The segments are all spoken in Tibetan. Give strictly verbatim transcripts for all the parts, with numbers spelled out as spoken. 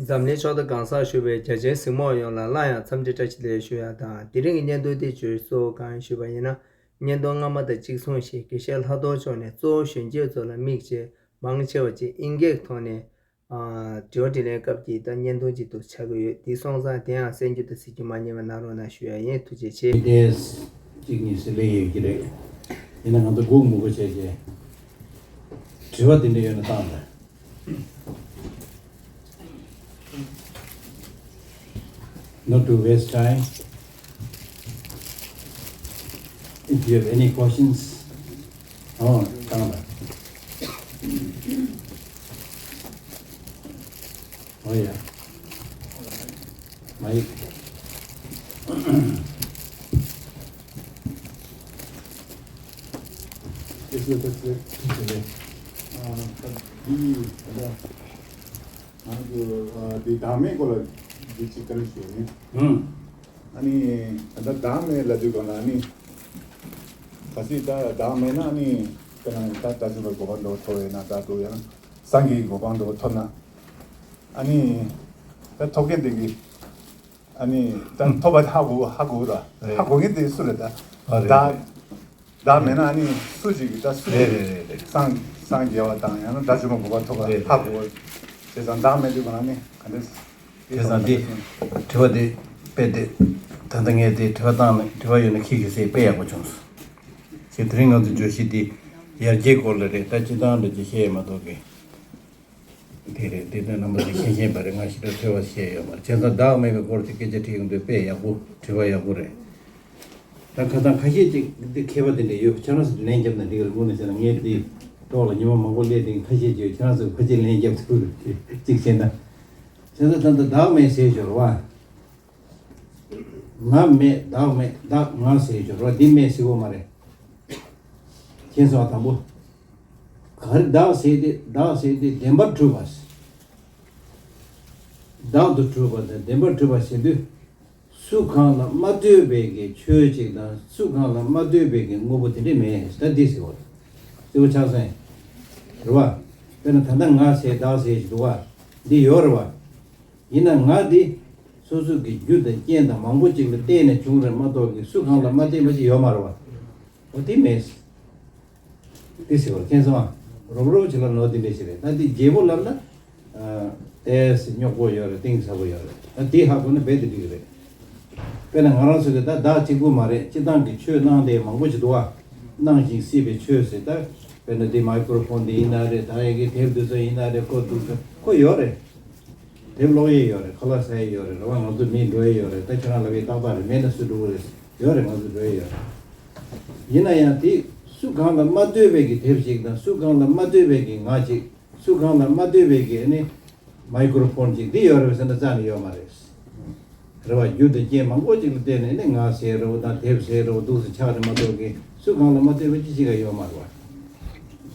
འཛམ་གླིང་ཕྱོགས་མཐའ་གང་སར་བཞུགས་པའི་རྒྱ་ཆེའི་གཟིགས་མོ་བ་ཡོངས་ལ་སླར་ཡང་འཚམས་འདྲི་བཀྲ་ཤིས་བདེ་ལེགས་ཞུ་ཡ་དང་། དེ་རིང་གི་བརྙན་ཐུང་འདི་བརྗོད་གཞི་གཙོ་བོ་གང་ཡིན་ཞུས་པ་ཡིན་ན། བརྙན་ཐུང་སྔ་མ་དང་གཅིག་མཚུངས་ཤིག་དགེ་བཤེས་ལྷག་རྡོར་མཆོག་ནས་གཙོ་བོ་གཞོན་སྐྱེས་ཚོ་ལ་དམིགས་བྱས་མང་ཆེ་བ་ཅིག་དབྱིན་སྐད་ཐོག་ནས་ཨ་དྲི་བ་དྲིས་ལན་སྐབས་ཀྱི་ད་བརྙན་ཐུང་ཅིག་ཏུ་ཆགས་ཀྱི་ཡོད། དེ་སོང་ཙང་དེའང་གསན་རྒྱུ་དང་གཟིགས་རྒྱུ་མ་བསྙེལ་བ་གནང་རོགས་གནང་ཞུ་ཡ་ཡིན། ཐུགས་རྗེ་ཆེ། ཏེས་གཅིག་གཉིས་སུ་ལས་ཡོད་ཀྱི་རེད། ཡིན་ན་ང་ཚོ་སྒུག་མི་དགོས་བྱས་རྗེས་དྲི་བ་དེ་འདྲ་ཡོད་ན་བཏང་དང་། Not to waste time. If you have any questions, oh, come on. Oh, yeah. Mike. Yes, yes, yes, yes. Uh, but we, uh, ང་ཚོ་དེ་བདག་མེད་སྐོར་ལ་འདི་གཅིག་བཀའ་འདྲི་ཞུ་ཡ་ཡིན། ཨ་ནི་ད་ལྟ་བདག་མེད་ལབ་དུས་སྒང་ལ་ཨ་ནི་གལ་སྲིད་ད་བདག་མེད་ན་ཨ་ནི་དཔེར་ན་ད་ད་ཅི་ལ་གོ་འཕང་འགྲོ་ཐོབ་ཡོད་ན། ད་དུ་ཡང་སངས་རྒྱས་ཀྱི་གོ་འཕང་འགྲོ་ཐོབ་ན་ཨ་ནི་ད་ཐོབ་མཁན་དེ་གི་ཨ་ནི་ད་ཐོབ་པ་ཧ་གོ་ཧ་གོ་ར་རེད། ཧ་གོ་མཁན་དེ་སུ་རེད་ད། ཨ་རེད། བདག་བདག་མེད་ན་ཨ་ནི་སུ་ཞིག་གིས་ད་སུ་རེད་ཞིག་རེད་རེད་རེད། སངས་སངས་རྒྱས་པ་དང་ཡང་ན་དགྲ་བཅོམ་པ་གོ་འཕང་ཐོབ་པ་རེད་ཧ་གོ་རེད། བྱས་ཙང་བདག་མེད་དུས་ང་ཨ་ནི་ག་འདྲས། བྱས་ཙང་འདི་དྲི་བ་འདི་དཔེ་དེ་ད་ལྟ་ངས་དེ་དྲི་བ་བཏང་ནས་དྲི་བ་ཡོད་ན་ཁྱེད་ཀྱིས་ཟེར་དཔེ་ཡག་པོ་བྱུང་སོང་། ཞེས་དེ་རིང་ང་ཚོ་བརྗོད་གཞི་འདི་ཡར་རྒྱས་སྐོར་ལ་རེད། ད་སྤྱི་བཏང་འདྲ་ཅིག་བཤད་ཡོད་མ་གཏོགས་ཀི། དེ་རེད། དེ་ནས་རྣམ་པ་ཚོས་མཁྱེན་མཁྱེན་པ་རེད། ང་ཞིབ་ཕྲ་ཐོས་པ་བཤད་ཡོད་མ་རེད། བྱས་ཙང་བདག་མེད་པའི་སྐོར་གྱི་སྐད་ཆ་དྲིས་ཡོང་དུས་དཔེ་ཡག་པོ་དྲི་བ་ཡག་པོ་རེད། ད་ཁ་སང་ཁ་ཤས་ཅིག་འདི་མཁས་པ་དེ་འདྲ་ཡོད། ཁྱེད་རང་ཚོ་ལན་རྒྱབ་ན་འགྲིག་རེད། དངོས་གནས་བྱས་ན་ངས་འདི་ཐོག་ལ་ཉི་མ་མང་པོ་སླེབས་དེ་ཁ་ཤས་ཅིག་ཡོད། ཁྱེད་རང་ཚོ་ཕལ་ཆེར་ལན་རྒྱབ་ཐུབ་རེད། གཅིག་བྱས་ན་བྱས་ཙང་ད་ལྟ་བདག་མེད་ཟེར་ཞོར་བ། ང་མེད་བདག་མེད་བདག་ང་ཟེར་ཞོར་བ་འདི་མེད་ཟེར་གོ་མ་རེད། མཁྱེན་སོང་བ། དང་པོ། ག་རེ་བདག་ཟེར་ཏེ་བདག་ཟེར་ཏེ་བདེན་པར་གྲུབ་པ། བདག་ཏུ་གྲུབ་པ་དང་བདེན་པར་གྲུབ་པ་ཟེར་དུས། སུ་གང་ལ་མ་ལྟོས་པའི་གི་ཆོས་ཅིག་དང་སུ་གང་ལ་མ་ལྟོས་པའི་གི་དངོས་པོ་དེ་འདྲ་མེད། ད་འདི་ཟེར་བ་རེད། གཙོ་བོ་ཆགས་སོང་། རེད་བ། དཔེར་ན་ད་ལྟ་ང་ཟེར་བདག་ཟེར་ཞིག་འདུག་བ། འདི་ཡོད་རེད་བ། ཡིན་ན་ང་འདི་སོ་སོ་གི་རྒྱུ་དང་རྐྱེན་དང་མང་པོ་ཅིག་ལ་བརྟེན་ནས་བྱུང་རེད་མ་གཏོགས་གི་སུ་གང་ལ་མ་བརྟེན་པ་ཅིག་ཡོད་མ་རེད་བ། འོ་དེ་མེད། དེ་ཟེར་བར་མཁྱེན་སོང་ཨ། རོབ་རོབ་བྱེད་ལ་ནོར་དེ་འདྲ་ཞིག་རེད། ད་དེ་རྒྱལ་པོ་ལབ་ན། ཨ། ཏོག་ཙམ་རྙོག་པོ་ཡོད་རེད། གཏིང་ཟབ་པོ་ཡོད་རེད། ད་དེ་ཧ་གོ་ན་རྦད་དེ་འགྲིག་གི་རེད། དཔེར་ན་ང་རང་ཚོ་གི་ད་བདག་གཅིག་པུ་མ་རེད། སྤྱིར་བཏང་གི་ཆོས་སྣང་དེ་མང་པོ་ཞིག་འདུག་ཨ། སྣང་ཞིང་སྲིད་པའི་ཆོས་ཟེར། ད་དཔེར་ན་དེ་མའི་ཀྲོ་ཕོན་དེ་ཡིན་ན་རེད། ད་ཡ་གི་དེབ་དེ་ཚོ་ཡིན་ན་རེད། ཁོ་འདུག་ཁོ་ཡོད་རེད། དེབ་ཀློག་ཡས་ཡོད་རེད། ཁ་ལག་ཟ་ཡས་ཡོད་རེད། རེད་བ། ང་ཚོ་མི་འགྲོ་ཡས་ཡོད་རེད། ད་ཁྱེད་རང་ལབ་ཡས་ཏག་ཏག་རེད། མེད་ན་སུ་འགྲོ་གི་རེད། ཡོད་རེད། ང་ཚོ་འགྲོ་ཡས་ཡོད་རེད། ཡིན་ན་ཡང་དེ་སུ་གང་ལ་མ་ལྟོས་པའི་གི་དེབ་ཞིག་དང་སུ་གང་ལ་མ་ལྟོས་པའི་གི་ང་ཅིག་སུ་གང་ལ་མ་ལྟོས་པའི་གི་ནི་མའི་ཀྲོ་ཕོན་ཅིག་འདི་ཡོད་རེད་ཟེར་ན་རྩ་ནས་ཡོད་མ་རེད། རེད་བ། རྒྱུ་དང་རྐྱེན་མང་པོ་ཅིག་ལ་བརྟེན་ནས་ནི་ང་ཟེར་རོ་དང་དེབ་ཟེར་རོ་འདུག་སེ་ཆགས་རེད་མ་གཏོགས་གི་སུ་གང་ལ་མ་ལྟོས་པ་ཅི་ཞིག་ག་ཡོད་མ་རེད་བ།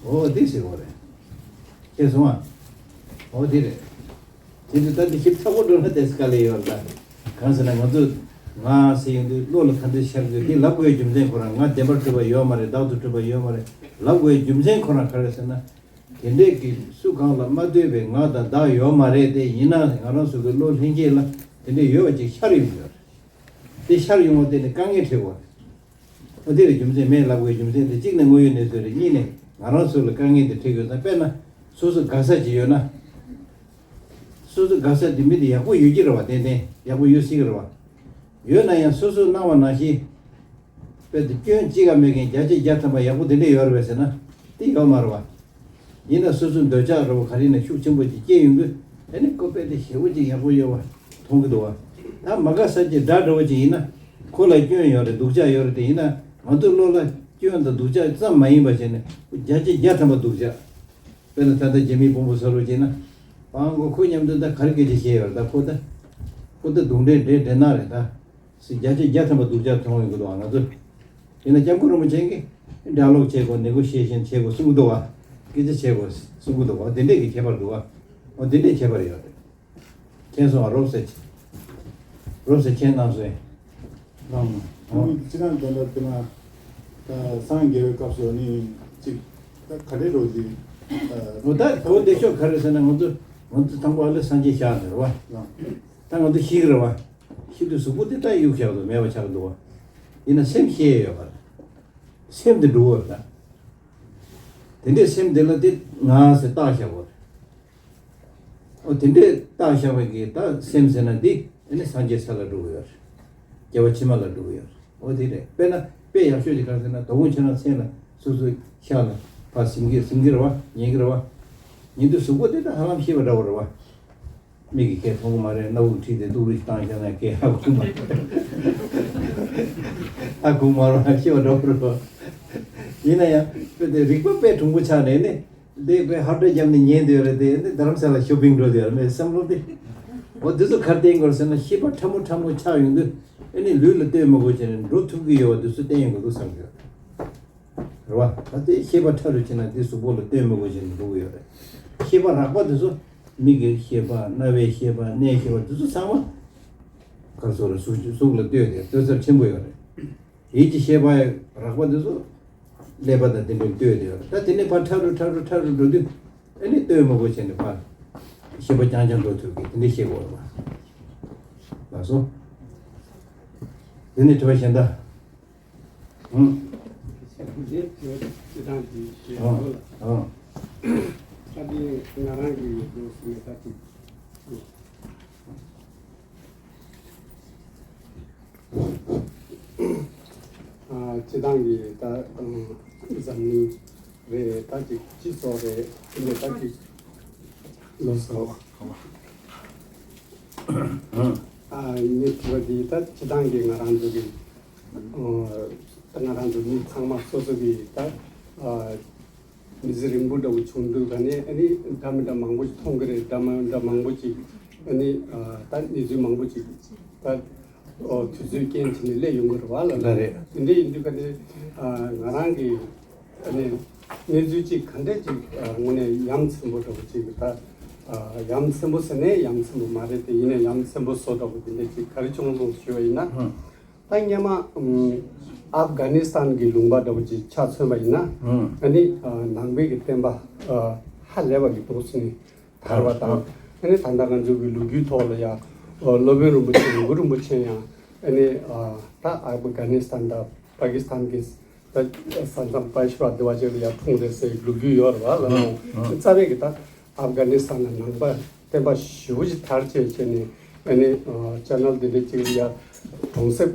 འོ་དེ་ཟེར་བ་རེད། ཤེས་སོང་ཨ། འོ་དེ་རེད། དེ་ཚོ་ད་འདི་ཞིབ་ཚགས་པོ་འགྲོ་ན་དེ་སྐལ་ལེ་ཡོད་རེད་ད། གང་ཟེར་ན་ང་ཚོ་ང་ཟེར་ཡོང་དུས་བློ་ལ་ག་འདྲ་ཤར་དགོས། འདི་ལབ་དགོས་རྒྱུ་མཚན་ཁོ་རང་ང་བདེན་པར་གྲུབ་པ་ཡོད་མ་རེད། བདག་ཏུ་གྲུབ་པ་ཡོད་མ་རེད་ལབ་དགོས་རྒྱུ་མཚན་ཁོ་རང་ག་རེ་ཟེར་ན། དེ་འདྲས་ཀྱི་སུ་གང་ལ་མ་ལྟོས་པའི་ང་དང་བདག་ཡོད་མ་རེད་དེ། ཡིན་ན་ང་རང་ཚོ་གི་བློ་ལྷན་སྐྱེས་ལ་དེ་འདྲས་ཡོད་པ་ཅིག་ཤར་ཡོང་གི་ཡོད་རེད། དེ་ཤར་ཡོང་བ་དེ་ནི་དཀའ་ངལ་འཕྲད་ཀྱི་ཡོད་རེད། འོ་དེ་ལ་རྒྱུ་མཚན་མེད་ལབ་དགོས་རྒྱུ་མཚན་དེ་གཅིག་ནི་དངོས་ཡོད་གནས་ཚུལ་རེད། གཉིས་ནི་ང་རང་ཚོ་ལ་དཀའ་ངལ་དེ་འཕྲད་ཀྱི་ཡོད་ཙང་། དཔེར་ན་སོ་སོ་དགའ་ས་ཅིག་ཡོད་ན། སོ་སོ་དགའ་ས་དེ་མི་དེ་ཡག་པོ་ཡོད་ཀྱི་རེད་བ། ཏན་ཏན་ཡག་པོ་ཡོད་སྲིད་ཀྱི་རེད་བ། ཡོད་ན་ཡང་སོ་སོ་སྣང་བ་ནང་བཞིན་དཔེ་དེ་སྐྱོན་གཅིག་ཀ་མེད་མཁན་བརྒྱ་ཆ་བརྒྱ་ཐམ་པ་ཡག་པོ་དེ་འདྲས་ཡོད་རེད་པས་ཟེར་ན་དེ་ཡོད་མ་རེད་བ། ཡིན་ན་སོ་སོའི་འདོད་ཆགས་འདྲ་བོ་ག་རེ་ཡིན་ན་ཤུགས་ཆེན་པོ་ཅིག་སྐྱེ་ཡོང་དུས། ཨ་ནི་ཁོ་དཔེ་དེ་ཞེ་པོ་ཅིག་ཡག་པོ་ཡོད་པ་མཐོང་གི་འདུག་བ། ད་མ་དགའ་ས་ཅིག་དགྲ་འདྲ་བོ་ཅིག་ཡིན་ན། ཁོ་ལ་སྐྱོན་ཡོད་རེད། སྡུག་ཅག་ཡོད་རེད། དེ་ཡིན་ན་ང་ཚོའི་བློ་ལ་སྐྱོན་དང་སྡུག་ཅག་ཙམ་མ་ཡིན་པ་བྱས་ནས་བརྒྱ་ཆ་བརྒྱ་ཐམ་པ་སྡུག་ཅག་དཔེར་ན་ད་ལྟ་རྒྱ་མིའི་དཔོན་པོ་ཟེར་བ་བྱས་ན། པང་གོ་ཁོ་མཉམ་དུ་ད་ག་རེ་སྐད་ཆ་བཤད་ཡོད་རེད། ད་ཁོ་ད་ཁོ་ད་རྡུང་འདྲེ་འདྲེ་འདྲེ་ན་རེད་ད། སི་བརྒྱ་ཆ་བརྒྱ་ཐམ་པ་སྡུག་ཅག་མཐོང་ཡོང་གི་འདུག་བ། ང་ཚོ་ཡིན་ན་སྐྱབས་མགོན་རིན་པོ་ཆེ་གིས་ཌའི་ལོག་བྱེད་དགོས། ནེ་གོ་ཤི་ཨེ་ཤན་བྱེད་དགོས་གསུང་གི་འདུག་བ། སྐད་ཆ་བྱེད་དགོས་གསུང་གི་འདུག་བ། འདི་འདྲས་ཀྱི་ཁྱད་པར་འདུག་བ། འོ་འདི་འདྲས་ཁྱད་པར་ཡོད་རེད། མཁྱེན་སོང་བ། རོབ་ཙམ་རོབ་ཙམ་མཁྱེན་གནང་སོང་། གནང་། ཨ་ནི་སྤྱིར་བཏང་དེ་འདྲ་དེ་ན་ད་སངས་རྒྱས་པའི་སྐབས་སུ་ནི་ཅིག་ད་ག་འདྲས་འགྲོ་ཅིག་འོ་ད་གོ་བདེ་ཤོས་ག་རེ་ཟེར་ན། ང་ཚོ་ ང་ཚོ་དང་པོ་ཨ་ལས་སངས་རྒྱས་ཤར་ནས་རེད་བ། ད་ང་ཚོ་ཤི་གི་རེད་བ། ཤི་དུས་གཟུགས་པོ་དེ་ད་གཡུག་བཞག་འདུག་མེད་པ་ཆགས་འདུག་བ། ཡིན་ན་སེམས་ཤི་ཡས་ཡོད་པ་རེད། སེམས་དེ་འགྲོ་བར་ད། དེ་འདྲའི་སེམས་དེ་ལ་དེ་ང་ཟེར་བཏགས་བཞག་པ་རེད། ཨོ་དེ་འདྲས་བཏགས་བཞག་པའི་གི་ད་སེམས་ཟེར་ན་འདི་ཨ་ནི་སངས་རྒྱས་ས་ལ་འགྲོ་གི་ཡོད་རེད། སྐྱེ་བ་ཕྱི་མ་ལ་འགྲོ་གི་ཡོད་རེད། ཨོ་དེ་རེད། དཔེར་ན་དཔེ་ཡག་ཤོས་ཅིག་ག་རེ་ཟེར་ན། དོ་དགོང་ཁྱེད་རང་མཚན་ལ་སོ་སོའི་ཤ་ལ་ཕར་ཟིན་གི་ཟིན་གི་རེད་བ། ཉལ་གི་རེད་བ། ཉལ་དུས་གཟུགས་པོ་དེ་ད་ཧ་ལམ་ཤེས་པ་འདྲ་བོ་རེད་བ། མིག་གིས་སྐད་མཐོང་གི་མ་རེད། སྣ་བུག་ཁྲིད་དེ་སྡུག་རུས་བཏང་བཞག་ན་སྐད་ཧ་གོ་མ་རེད། ཧ་གོ་མ་རེད་བ། ཤེས་པ་འདྲ་བོ་རེད་བ། ཡིན་ན་ཡང་དཔེ་དེ་རིག་པ་དཔེ་གྲུང་པོ་ཆགས་ནས་ནི། འདི་དཔེ་ཧབ་སྦྲ་བརྒྱབ་ནས་ཉལ་འདོད་རེད་དེ། འདི་རྡ་རམ་ས་ལ་ཤོ་པིང་འགྲོ་འདོད་རེད། མེད་བསམ་བློ་དེ། འོ་འདི་ཚོ་གར་བསྟན་དགོས་ཟེར་ན། ཤེས་པ་ཕྲ་མོ་ཕྲ་མོ་ཆགས་ཡོང་དུས་ཨ་ནི་ལུས་ལ་ལྟོས་མི་དགོས་བྱས་ནས་འགྲོ་ཐུབ་ཀྱི་ཡོད་པ་འདི་ཚོ་བསྟན་ཡོང་གི་འདུག་བསམ་གྱི་ཡོད་རེད་བ། ད་དེ་ཤེས་པ་ཕྲ་རུ་ཕྱིན་ན་དེ་གཟུགས་པོ་ལ་ལྟོས་མི་དགོས་བྱས་ནས་འགྲོ་གི་ཡོད་རེད། ཤེས་པ་རགས་པ་དེ་ཚོ་མིག་གི་ཤེས་པ། རྣ་བའི་ཤེས་པ། སྣའི་ཤེས་པ། དེ་ཚོ་ཚང་མ་ག་རེ་ཟེར་དགོས་རེད། གཟུགས་གཟུགས་ལ་ལྟོས་ཏེ་ལྟོས་ཚད་ཕྲན་བུ་ཡོད་རེད། ཡིད་ཀྱི་ཤེས་པ་རགས་པ་དེ་ཚོ་ཀླད་པ་དང་དེ་འདྲ་ལྟོས་ཏེ་ཡོད་རེད། ད་དེ་ནས་ཕར་ཕྲ་རུ་ཕྲ་རུ་ཕྲ་རུ་འགྲོ་དུས་ཨ་ནི་ལྟོས་མི་དགོས་བྱས་ནས་ཕར་ཤེས་པ་རྐྱང་རྐྱང་འགྲོ་ཐུབ་ཀྱི་དེ་འདྲ་ཤེས་དགོས་རེད་པ། ལགས་སོ། དེ་ནས་དྲི་བ་གཞན་དག་ཨང་། ཨང་། ཨང་། ད་དེ་ང་རང་གི་འདུག་སེ་ད་ཅིག་ཨ། སྤྱི་བཏང་གི་ད་ཨང་འཛམ་གླིང་རེད། ད་ཅིག་སྤྱི་ཚོགས་རེད། དེ་ནས་ད་ཅིག་ལོ་སོ། ཨ་ནི་དྲི་བ་འདི་ད་སྤྱི་བཏང་གི་ང་རང་ཚོ་གི་ཨ། ད་ང་རང་ཚོ་མི་ཚང་མ་སོ་སོ་གི་ད་ཨ། མི་ཚེ་རིང་པོ་འདྲ་བོ་བྱུང་དུས་ག་ནས་ཨ་ནི་འདྲ་མི་འདྲ་མང་པོ་ཞིག་མཐོང་གི་རེད། འདྲ་མི་འདྲ་མང་པོ་ཞིག་ཨ་ནི་ཨ། ད་གནས་ཚུལ་མང་པོ་ཞིག་ད་ཨོ་དུས་ཚོད་རྐྱེན་བྱས་ནས་སླེབས་ཡོང་གི་རེད་བ་ལ། ལ་རེད། དེ་འདྲ་ཡིན་དུས་ག་ནས་ཨ། ང་རང་གི་ཨ་ནི་གནས་ཚུལ་ཅིག་ག་འདྲ་ཅིག་ཨ། དངོས་གནས་ཡ་མཚན་པོ་འདྲ་བོ་ཅིག་ད་ཨ། ཡ་མཚན་པོ་ཟེར་ནས་ཡ་མཚན་པོ་མ་རེད་དེ། ཡིན་ནའི་ཡ་མཚན་པོ་བཟོ་འདྲ་བོ་དེ་འདྲ་ཅིག་ག་རེ་བྱུང་སོང་ཞུས་པ་ཡིན་ན། ད་སྔོན་མ་ཨམ། ཨབ་གྷ་ནི་སི་ཐན་གྱི་ལུང་པ་འདྲ་བོ་ཅིག་ཆ་མཚོན་པ་ཡིན་ན། ཨ་ནི་ཨ། ནང་པའི་གི་བསྟན་པ་ཨ། ཧ་ལས་པ་གི་འདུག་སེ་ནི་དར་བ་དང་། ཨ་ནི་ད་ལྟ་ང་ཚོ་གི་ལོ་རྒྱུས་ཐོག་ལ་ཡང་ཨ། སློབ་དཔོན་རིན་པོ་ཆེ་གུ་རུ་རིན་པོ་ཆེ་ཡང་ཨ་ནི་ཨ། ད་ཨབ་གྷ་ནི་སི་ཐན་དང་པ་ཀི་སི་ཐན་གྱི་ད་ས་མཚམས་པ་ཤི་བ་དེ་བ་ཅིག་ལ་ཡང་འཁྲུངས་རེད་ཟེར་ལོ་རྒྱུས་ཡོད་རེད་བ་ལ། རྩ་བའི་གི་ད་ཨབ་གྷ་ནི་སི་ཐན་ལ་ནང་པ་བསྟན་པ་ཞེ་པོ་ཅིག་དར་བྱས་བྱས་ནས་ཨ་ནི་ཨ། ཅེ་ནལ་འདི་འདྲ་ཅིག་ལ་ཡང་གྲོང་གསེབ་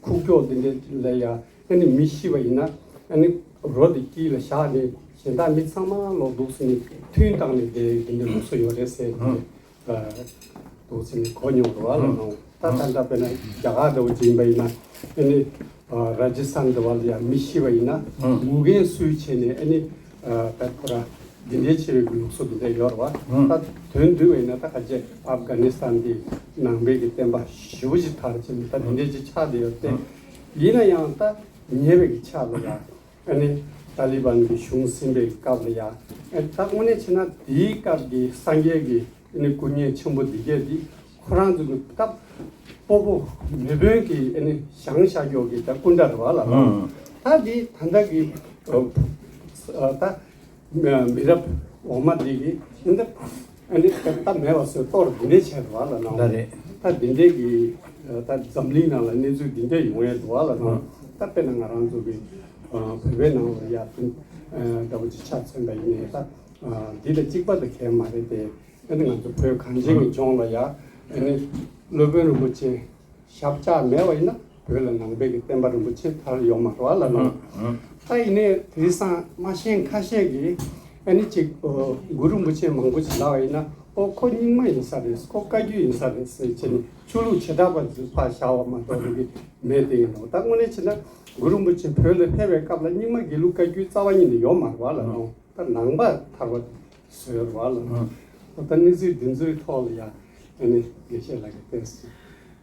ཁུག་ཀྱོག་འདི་འདྲ་ལ་ཡང་ཨ་ནི་མི་ཤི་བ་ཡིན་ན་ཨ་ནི་རོ་དེ་དཀྱིལ་ལ་བཞག་ནས་གཞན་དག་མི་ཚང་མ་ལོག་འདུག་སེ་ནས་ཐུན་བཏང་ནས་བསྡད་འདི་འདྲ་ལུགས་སྲོལ་ཡོད་རེད་ཟེར་ནས་ཨ། འདུག་སེ་ནས་གོ་མྱོང་རེད་བ་ལ། ཨ། ནང་ད་ད་ལྟ་དཔེར་ན་རྒྱ་གར་འདྲ་བོ་ཅིག་ཡིན་པ་ཡིན་ན་ཨ་ནི་ཨ། ར་ཇི་སི་ཐན་འདྲ་བ་ལ་ཡང་མི་ཤི་བ་ཡིན་ན་ཨ། ངུ་སྐད་སུས་བྱས་ནས་ཨ་ནི་ཨ། ད་ཁོ་ར་འདི་འདྲའི་ཆེ་བའི་ལུགས་སྲོལ་འདི་འདྲ་ཡོད་རེད་བ། ཨ། ད་དོན་བསྡུས་པ་ཡིན་ན་ད་ག་ཅེ་ཨབ་གྷ་ནི་སི་ཐན་འདི་ནང་པའི་གི་བསྟན་པ་ཞེ་པོ་ཅིག་དར་བྱས་ནས་ད་འདི་འདྲའི་ཅིག་ཆགས་བསྡད་ཡོད་དེ། ཨ། ཡིན་ན་ཡང་ད་ཉེ་བའི་གི་ཆ་ལ་ཡང་ཨ་ནི་ཏཱ་ལི་བན་གྱི་གཞུང་ཟིན་པའི་སྐབས་ལ་ཡང་ཨ། ད་དངོས་གནས་བྱས་ན་དེའི་སྐབས་ཀྱི་སངས་རྒྱས་ཀྱི་ཨ་ནི་སྐུ་བརྙན་ཆེན་པོ་འདི་གས་འདི་ཁོ་རང་ཚོ་གི་ད་སྤོ་བོ་མེས་དབོན་གྱི་ཨ་ནི་བཞེངས་བཞག་ཡོད་ཀྱི་ད་སྐུ་འདྲ་རེད་བ་ལ། ཨ། ད་འདི་ད་ལྟ་གི་ཨ། ད་མི་རབས་འོག་མ་འདི་གི་ཨ་ནི་ཨ་ནི་ད་མེད་པ་བཟོས་གཏོར་འདི་འདྲས་བྱས་རེད་བ་ལ་ནང་། ལ་རེད། ད་འདི་འདྲས་ཀྱི་ད་འཛམ་གླིང་ནང་ལ་གནས་ཚུལ་འདི་འདྲས་ཡོང་ཡས་འདུག་བ་ལ་ནང་། ཨ། ད་དཔེར་ན་ང་རང་ཚོ་གི་ཨ། བོད་པའི་ནང་ལ་ཡ་འདྲ་བོ་ཅིག་ཆ་མཚོན་པ་ཡིན་ནའི་ད་ཨ། འདི་ལ་གཅིག་པ་དང་གང་མ་རེད་དེ། ཨ་ནི་ང་ཚོ་བོད་གངས་ཅན་གྱི་ལྗོངས་ལ་ཡ་ཨ་ནི་སློབ་དཔོན་རིན་པོ་ཆེ་ཞབས་བཅགས་མེད་པ་ཡིན་ན་བོད་ལ་ནང་པའི་གི་བསྟན་པ་རིན་པོ་ཆེ་དར་ཡོད་མ་རེད་བ་ལ་ནང་། ཨ། ད་ཡིན་ནའི་དེང་སང་མ་ཤེས་ཁ་ཤས་ཀྱིས་ཨ་ནི་ཅིག་ཨོ། གུ་རུ་རིན་པོ་ཆེ་མང་པོ་ཅིག་ལབ་པ་ཡིན་ན་ཨོ་ཁོ་རྙིང་མ་ཡིན་ས་རེད། ཁོ་བཀའ་བརྒྱུད་ཡིན་ས་རེད་ཟེར་བྱས་ནས་ཆོས་ལུགས་བྱེ་བྲག་པ་ཚོས་ཕར་བཞག་པ་མ་གཏོགས་རིགས་མེད་དེ་ཡིན་ནོ། ད་དངོས་གནས་བྱས་ན་གུ་རུ་རིན་པོ་ཆེ་བོད་ལ་ཕེབས་པའི་སྐབས་ལ་རྙིང་མ་དགེ་ལུགས་བཀའ་བརྒྱུད་རྩ་བ་ཉིད་ནས་ཡོད་མ་རེད་བ་ལ་ནང་། ད་ནང་པ་དར་བ་བཟོས་རེད་བ་ལ་ནང་། ཨ། ད་གནས་ཚུལ་འདི་ཚོའི་ཐོག་ལ་ཡང་ཨ་ནི་དགེ་བཤེས་ལགས་ཀྱིས་བལྟས་སོང་།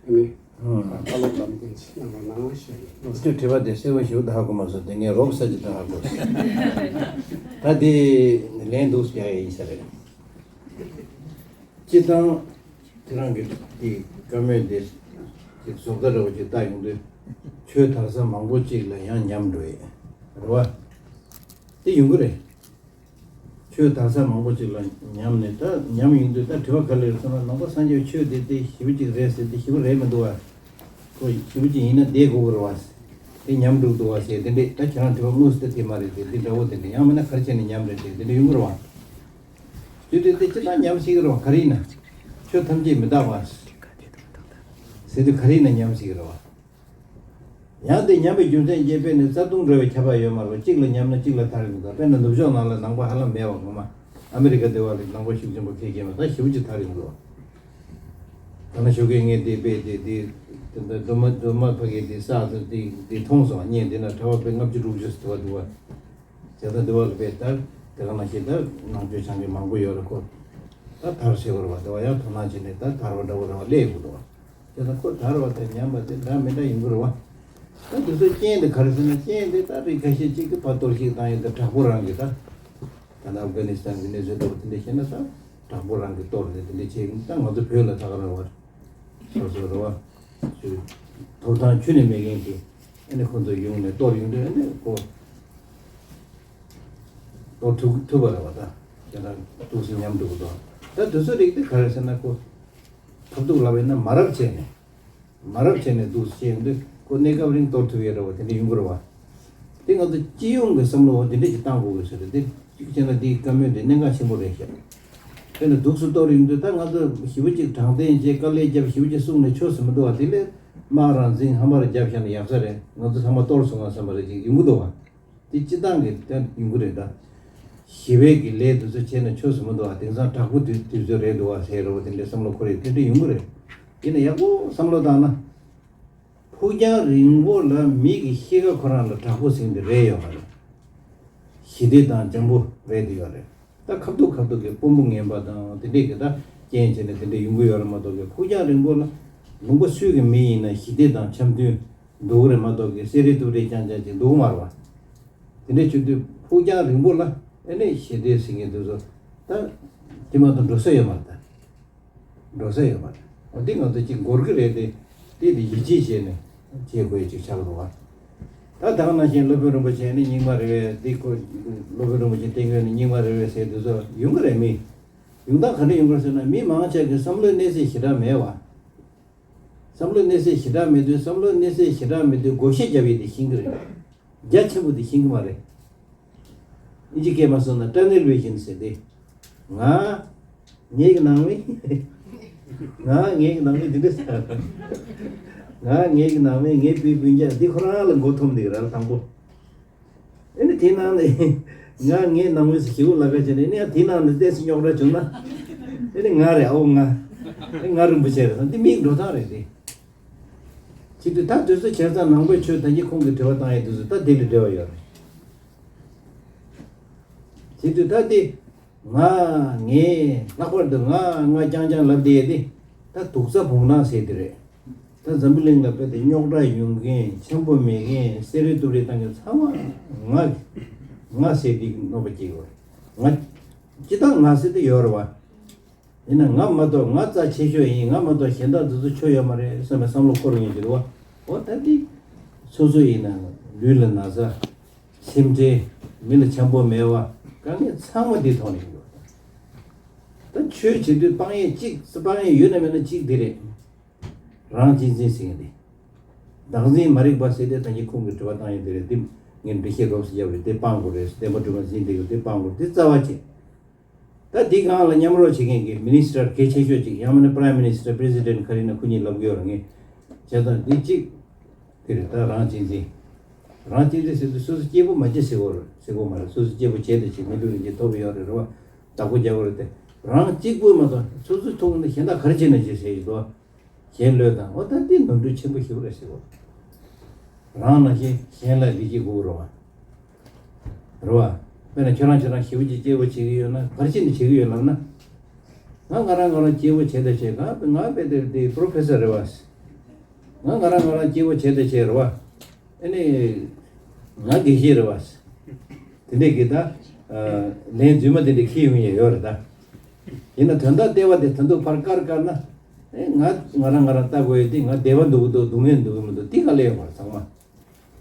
ཨ་ནི་ཨ། བཀའ་སློབ་ལམ་སྟོན་ཅིག་གནང་རོགས་གནང་ཞུ་ཡིན། ལོ་ཚོད་དྲི་བ་དེ་གསལ་པོ་ཞིག་ད་ཧ་གོ་མ་སོང་། དེ་ངས་རོབ་ས་ཅིག་ད་ཧ་གོ་སོང་། ད་དེ་ལན་འདུག་ཡ་ཡིན་ས་རེད། སྤྱི་བཏང་དེ་རང་གི་དེ་བཀའ་མོལ་དེ་དེ་བཟོ་ལྟ་འདྲ་བོ་ཅིག་ལྟ་ཡོང་དུས་ཆོས་དར་ས་མང་པོ་ཅིག་ལ་ཡང་ཉམས་འགྲོ་ཡས་རེད་བ། དེ་ཡོང་གི་རེད། ཆོས་དར་ས་མང་པོ་ཅིག་ལ་ཉམས་ནས། ད་ཉམས་ཡོང་དུས་ད་དྲི་བ་ག་རེ་རེད་ཟེར་ན། ནང་པ་སངས་རྒྱས་ཆོས་དེ་དེ་ཞེ་པོ་ཅིག་རེད་ཟེར། དེ་ཞེ་པོ་རེད་མི་འདུག་བ། ཁོ་ཞེ་པོ་ཅིག་ཡིན་ན་བསྡད་དགོས་ཀྱི་རེད་བ། དེ་ཉམས་འགྲོ་གི་འདུག་བ་ཟེར། དེ་འདྲས་ད་ཁྱེད་རང་དྲི་བ་དངོས་སུ་ད་དེ་མ་རེད་དེ། འདི་འདྲ་བོ་དེ་འདྲས། ཡང་མིན་ན་ག་རེ་བྱས་ནས་ཉམས་རེད་དེ། དེ་འདྲས་ཡོང་གི་རེད་བ། དེ་དུས་དེ་ཅི་ལྟར་ཉམས་སྲིད་ཀྱི་རེད་བ། ག་རེ་ཡིན་ན། ཆོས་ཐམས་ཅད་མི་རྟག་པ་ཟེར་དུས་ག་རེ་ཡིན་ན་ཉམས་སྲིད་ཀྱི་རེད་བ། ཡང་དེ་ཉམས་པའི་རྒྱུ་མཚན་བཅས་དཔེར་ན་རྩ་ལྟུང་འགྲོ་བའི་ཁྱབ་པ་ཡོད་མ་རེད་བ། གཅིག་ལ་ཉམས་ན་གཅིག་ལ་ཐར་གྱི་འདུག། དཔེར་ན་ནུབ་ཕྱོགས་ནང་ལ་ནང་པ་ཧ་ལམ་མེད་བ། ངོ་མ་ཨ་མི་རི་ཀ་དེ་བ་ལ་ནང་པ་ཤུགས་ཆེན་པོ་ཁས་ཁྱེར་མ་ད་ཞེ་པོ་ཅིག་ཐར་གྱི་འདུག། ད་ནི་ཞོགས་ཀས་ངས་དེ་དཔེ་དེ་དེ་དེ་འདྲ་སྒྲོལ་མ་སྒྲོལ་མ་ཕ་གི་དེ་བསགས་ཚུལ་དེ་དེ་མཐོང་སོང་། བརྙན་དེ་ན་གྲྭ་པ་དཔེ་ལྔ་བཅུ་དྲུག་ཅུ་ཙམ་འདུག་བ། དེ་བ་འདུག་བ། བྱས་ཙང་འདི་བ་ལ་དཔེ་ལྟར་དེ་ག་ནང་བཞིན་ད་ནང་ཆོས་སྦྱང་མཁན་མང་པོ་ཡོད་རེད་ཁོ། ད་དར་ཟེར་བ་རེད་བ། དེ་བ་ཡང་དོ་སྣང་བྱས་ནས་ད་དར་བ་འདྲ་བོ་རེད་བ། སླེབས་ཡོང་གི་འདུག་བ། དེ་ད་ཁོ་དར་བ་དང་ཉམས་པ་དེ་འདྲ་མི་འདྲ་ཡིན་གྱི་རེད་བ། ད་དེ་ཚོ་རྐྱེན་དེ་ག་རེ་ཟེར་ན། རྐྱེན་དེ་ད་རིགས་ཁ་ཤས་ཅིག་གིས་ཕར་གཏོར་བཤིག་བཏང་ཡོད། ད་དྲག་པོ་རང་གིས་ད་ད་ནི་ཨབ་གྷ་ནི་སི་ཐན་གྱི་གནས་ཚུལ་ལྟ་བུ་དེ་འདྲ་བཤད་ན། ད་དྲག་པོ་རང་གིས་གཏོར་ནས་དེ་འདྲ་བྱས་ཡིན། ད་ང་ཚོ་བོད་ལ་ད་ག་རེ་བ། སོ་སོ་རེད་བ། ཐོབ་ཐང་ཁྱོན་ནས་མེད་མཁན་གྱི་ཨ་ནི་ཁོ་ཚོ་ཡོང་ནས་གཏོར་ཡོང་དུས། ཨ་ནི་ཁོ་གཏོར་ཐུབ་ཐུབ་པ་རེད་བ། ད་ཁྱེད་རང་འདུག་སེ་ཉམས་འགྲོ་གི་འདུག། ད་དེ་ཚོ་རིགས་དེ་ག་རེ་ཟེར་ན། ཁོ་ཐབས་སྡུག་ལབ་ཡིན་ན་མ་རབས་བྱས་ནས། མ་རབས་བྱས་ནས་འདུག་སེ་བྱས་ཡོང་དུས་ཁོ་གནས་སྐབས་རིང་གཏོར་ཐུབ་ཡོད་རེད་བ། དེ་འདྲ་ཡོང་གི་རེད་བ། དེ་ང་ཚོ་སྤྱི་ཡོངས་ཀྱི་བསམ་བློ་བ་དེ་འདྲ་ཅིག་བཏང་དགོས་ཀྱི་ཟེར་རེད། དེ་གཅིག་བྱས་ན་འདིའི་བཀའ་མོལ་དེ་གནད་འགག་ཆེན་པོ་རེད་ཤག། དེ་ནས་འདུག་སེ་གཏོར་ཡོང་དུས་ད་ང་ཚོ་ཞེ་པོ་ཅིག་དྲང་བདེན་བྱས། དཀའ་ལས་བརྒྱབ། ཞེ་པོ་ཅིག་གསུངས་ནས་ཆོག་ས་མི་འདུག་བ། དེ་ལས་དམག་རང་འཛིང་ཧམ་པར་བརྒྱབ་བཞག་ན་ཡག་ས་རེད། ང་ཚོ་ཚང་མ་གཏོར་སོང་ང་བསམ་པ་རེ་ཅིག་ཡོང་གི་འདུག་བ། དེ་སྤྱི་བཏང་གི་ད་ཡོང་གི་རེད། ད་ཞི་བའི་གི་ལས་དེ་ཚོ་བྱས་ན་ཆོག་ས་མི་འདུག་བ། དེང་སང་དྲག་པོ་དུས་དུས་ཚོད་རེད་འདུག་བ་ཟེར་རེད་བ། དེ་འདྲའི་བསམ་བློ་འཁོར་ཡས་དེ་འདྲ་ཡོང་གི་རེད། ཡིན་ན་ཡག་པོ་བསམ་བློ་བཏང་ན། ཕུགས་རྒྱང་རིང་པོ་ལ་མི་གི་གཤིས་ཀ་ཁོ་རང་ལ་དྲག་པོ་ཟིན་དེ་རེད་ཡོད་མ་རེད། ཞི་བདེ་དང་འཇམ་པོ་རེད་དེ་ཡོད་རེད། ད་ཁ་ཐུག་ཁ་ཐུག་གི་དཔོན་པོ་ངན་པ་དང་དེ་འདྲས་ཀྱི་ད་རྐྱེན་བྱས་ནས་དེ་འདྲས་ཡོང་གི་ཡོད་རེད་མ་གཏོགས་ཀྱི། ཕུགས་རྒྱང་རིང་པོ་ལ་ལུང་པ་སུའི་གི་མི་ཡིན་ན་ཞི་བདེ་དང་འཆམ་མཐུན་འདུག་རེད་མ་གཏོགས་ཀྱི། བསེ་རེ་གཏུབ་རེ་རྐྱང་རྐྱང་ཅིག་འདུག་མ་རེད་བ། དེ་འདྲས་བྱུང་དུས་ཕུགས་རྒྱང་རིང་པོ་ལ་ཨ་ནི་ཞི་བདེ་ཟེར་མཁན་དེ་ཚོ་ད་དེ་མ་གཏོགས་འགྲོ་ས་ཡོད་མ་རེད་ད། འགྲོ་ས་ཡོད་མ་རེད། འོ་འདི་ང་ཚོ་གཅིག་འགོར་གི་རེད་དེ། དེ་དེ་ཡིད་ཆེས་བྱས་ནས་བྱེད་དགོས་ཅིག་ཆགས་འདུག་བ། ད་ད་ག་ནང་བཞིན་སློབ་དཔོན་རིན་པོ་ཆེ་ནི་རྙིང་མ་རེད་པས། འདི་ཁོ་སློབ་དཔོན་རིན་པོ་ཆེ་བསྟེན་མཁན་ནི་རྙིང་མ་རེད་པས་ཟེར་དུས་ཚོ་ཡོང་གི་རེད། མི་ཡོང་སྟངས་ག་འདྲ་ཡོང་གི་རེད་ཟེར་ན། མི་མང་ཆེ་གི་བསམ་བློའི་གནས་ཚད་ཞེ་དྲག་མེད་བ། བསམ་བློའི་གནས་ཚད་ཞེ་དྲག་མེད་དུས། བསམ་བློའི་གནས་ཚད་ཞེ་དྲག་མེད་དུས་བགོ་བཤའ་རྒྱབ་ཡས་དེ་ཤེས་ཀྱི་རེད། རྒྱ་ཆེན་པོ་དེ་ཤེས་ཀྱི་མ་རེད། ཨིན་ཇི་སྐད་མ་སོང་ན་ཊ་ནེལ་ཝི་ཞན་ཟེར་ཏེ། ང་ངའི་གི་ནང་མི། ང་ངའི་གི་ནང་མི་འདི་འདྲ་ཟེར། ང་ངའི་གི་ནང་མི། ངའི་སྤུན་སྤུན་ཀྱག་འདི་ཁོ་རང་ལ་མགོ་འཐོམ་འདུག་ར་དང་པོ། ཨ་ནི་དེའི་ནང་ནས་ང་ངའི་ནང་མི་ཟེར་ཞེ་པོ་ལབ་ཀ་བྱས་ནས། ཨ་ནི་ཡང་དེའི་ནང་ནས་ཏོག་ཙམ་རྙོག་དྲ་བྱུང་ན། ཨ་ནི་ང་རེད། ཨའོ་ང་། ཨ་ནི་ང་རིན་པོ་ཆེ་རེད་ཟེར། འདི་མིའི་འགྲོ་སྟངས་རེད་དེ། བྱེད་དུས་ད་དུས་ཚོད་བྱས་ཙང་ནང་པའི་ཆོས་ད་གིན་ཁོང་གིས་དྲི་བ་བཏང་ཡས་དུས་ཚོད་ད་དེ་ལས་འབྲེལ་བ་ཡོད་རེད། བྱེད་དུས་ད་དེ་ང་ངའི་ལྷག་པར་དུ་ང་ང་རྐྱང་རྐྱང་ལབ་བསྡད་ཡས་དེ། ད་དུག་རྩྭ་བོང་ནག་ཟེར་དེ་རེད། ད་འཛམ་བུ་གླིང་ལ་དཔེ་དེ་རྙོག་དྲ་ཡོང་མཁན། འཆམ་པོ་མེད་མཁན། བསེ་རེ་གཏུབ་རེ་བཏང་མཁན་ཚང་མ་ང་ང་ཟེར་དེ་གནོད་པ་སྐྱེལ་གི་ཡོད་རེད། ང་སྤྱིར་བཏང་ང་ཟེར་དེ་ཡོད་རེད་བ། ཡིན་ན་ང་མ་གཏོགས། ང་རྩ་ཆེ་ཤོས་ཡིན། ང་མ་གཏོགས་གཞན་དག་དེ་ཚོ་ཆོ་ཡོད་མ་རེད་བསམ་པའི་བསམ་བློ་འཁོར་ཡོང་གི་འདུག་བ། འོ་ད་འདི་སོ་སོ་ཡིན་ན་ལུས་ལ་ན་ཚ། སེམས་ཁྲལ། མི་ལ་འཆམ་པོ་མེད་པ། དཀའ་ངལ་ཚང་མ་འདི་ཐོག་ནས་ཡོང་གི་འདུག། ད་ཆོས་བྱེད་དུས་སྤང་ཡས་གཅིག་སྤང་ཡས་ཡོད་ན་མེད་ན་གཅིག་འདི་རེད། རང་གཅེས་འཛིན་ཟེར་མཁན་འདི། བདག་འཛིན་མ་རིག་པ་ཟེར་དེ་ད་གིན་ཁོང་གིས་དྲི་བ་བཏང་ཡས་འདི་རེད། འདི་ངས་འགྲེལ་བཤད་རོབ་ཙམ་བརྒྱབ་རེད། འདི་སྤང་དགོས་རེད། བསྟན་པ་སྒྲོལ་མ་འཛིན་བསྡད་ཡོད། འདི་སྤང་དགོས་རེད། འདི་རྩ་བ་བྱེད། ད་འདི་སྒང་ལ་མཉམ་རོགས་བྱེད་མཁན་གྱི་མི་ནི་སི་ཊར་གལ་ཆེ་ཤོས་ཅིག། ཡང་མིན་ན་པ་རའིམ་མི་ནི་སི་ཊར། པི་རེ་སི་ཌེན་ཊི། ག་རེ་ཡིན་ན་ཁོ་གཉིས་ལབ་གི་ཡོད་རེད། ངས་བྱས་ཙང་འདི་གཅིག་དེ་རེད། ད་རང་གཅེས་འཛིན། རང་གཅེས་འཛིན་ཟེར་དུས་སོ་སོ་སྐྱིད་པོ་མ་བྱེད་ཟེར་གོ་རེད། ཟེར་གོ་མ་རེད། སོ་སོ་སྐྱིད་པོ་བྱས་ཏེ་ཅིག་མི་ལུས་རིན་ཆེན་ཐོབ་ཡོད་རེད། རེད་བ། བདག་པོ་རྒྱག་གོ་རེད་དེ། རང་གཅིག་པོས་མ་གཏོགས་སོ་སོའི་ཐོག་ནས་གཞན་དག་ག་རེ་བྱས་ན་བྱེད་ཟེར་གྱི་འདུག། གཞན་བློས་བཏང་། འོ་ད་འདི་ནོར་འཁྲུལ་ཆེན་པོ་ཞེ་པོ་རེད་ཟེར་གོ། རང་ནང་བཞིན་གཞན་ལ་ལས་བྱེད་དགོས་རེད་བ། རེད་བ། དཔེར་ན་ཁྱོད་རང་ཁྱོད་རང་ཞེ་པོ་ཅིག་སྐྱིད་པོ་བྱེད་ཀྱི་ཡོད་ན། ག་རེ་བྱས་ནས་བྱེད་ཀྱི་ཡོད་ལབ་ན། ང་ང་རང་ང་རང་སྐྱིད་པོ་བྱེད་ད་བྱེད། ང་ང་དཔེ་དེ་དེ་པོ་རོ་ཕེ་སར་རེད་བ། ང་ང་རང་ང་རང་སྐྱིད་པོ་བྱེད་ད་བྱེད་རེད་བ། ཨ་ནི། ང་དགེ་བཤེས་རེད་བ། དེ་འདྲས་ཀྱི་ད། ལན་རྫུན་མ་དེ་འདྲས་ཁྱེར་ཡོང་ཡས་ཡོད་རེད་ད། ཡིན་ན་དོན་དག་ལྟེ་བ་དེ་ད་དུང་ཕར་བཀར་བཀར་ན། ཨེ་ང་ང་རང་ང་རང་ལྟ་དགོས་ཡས་དེ། ང་བདེ་བ་འདུག་གི་འདུག། སྡུག་བསྔལ་འདུག་གི་མི་འདུག། དེ་ག་ལས་ཡོང་བ་རེད་ཚང་མ།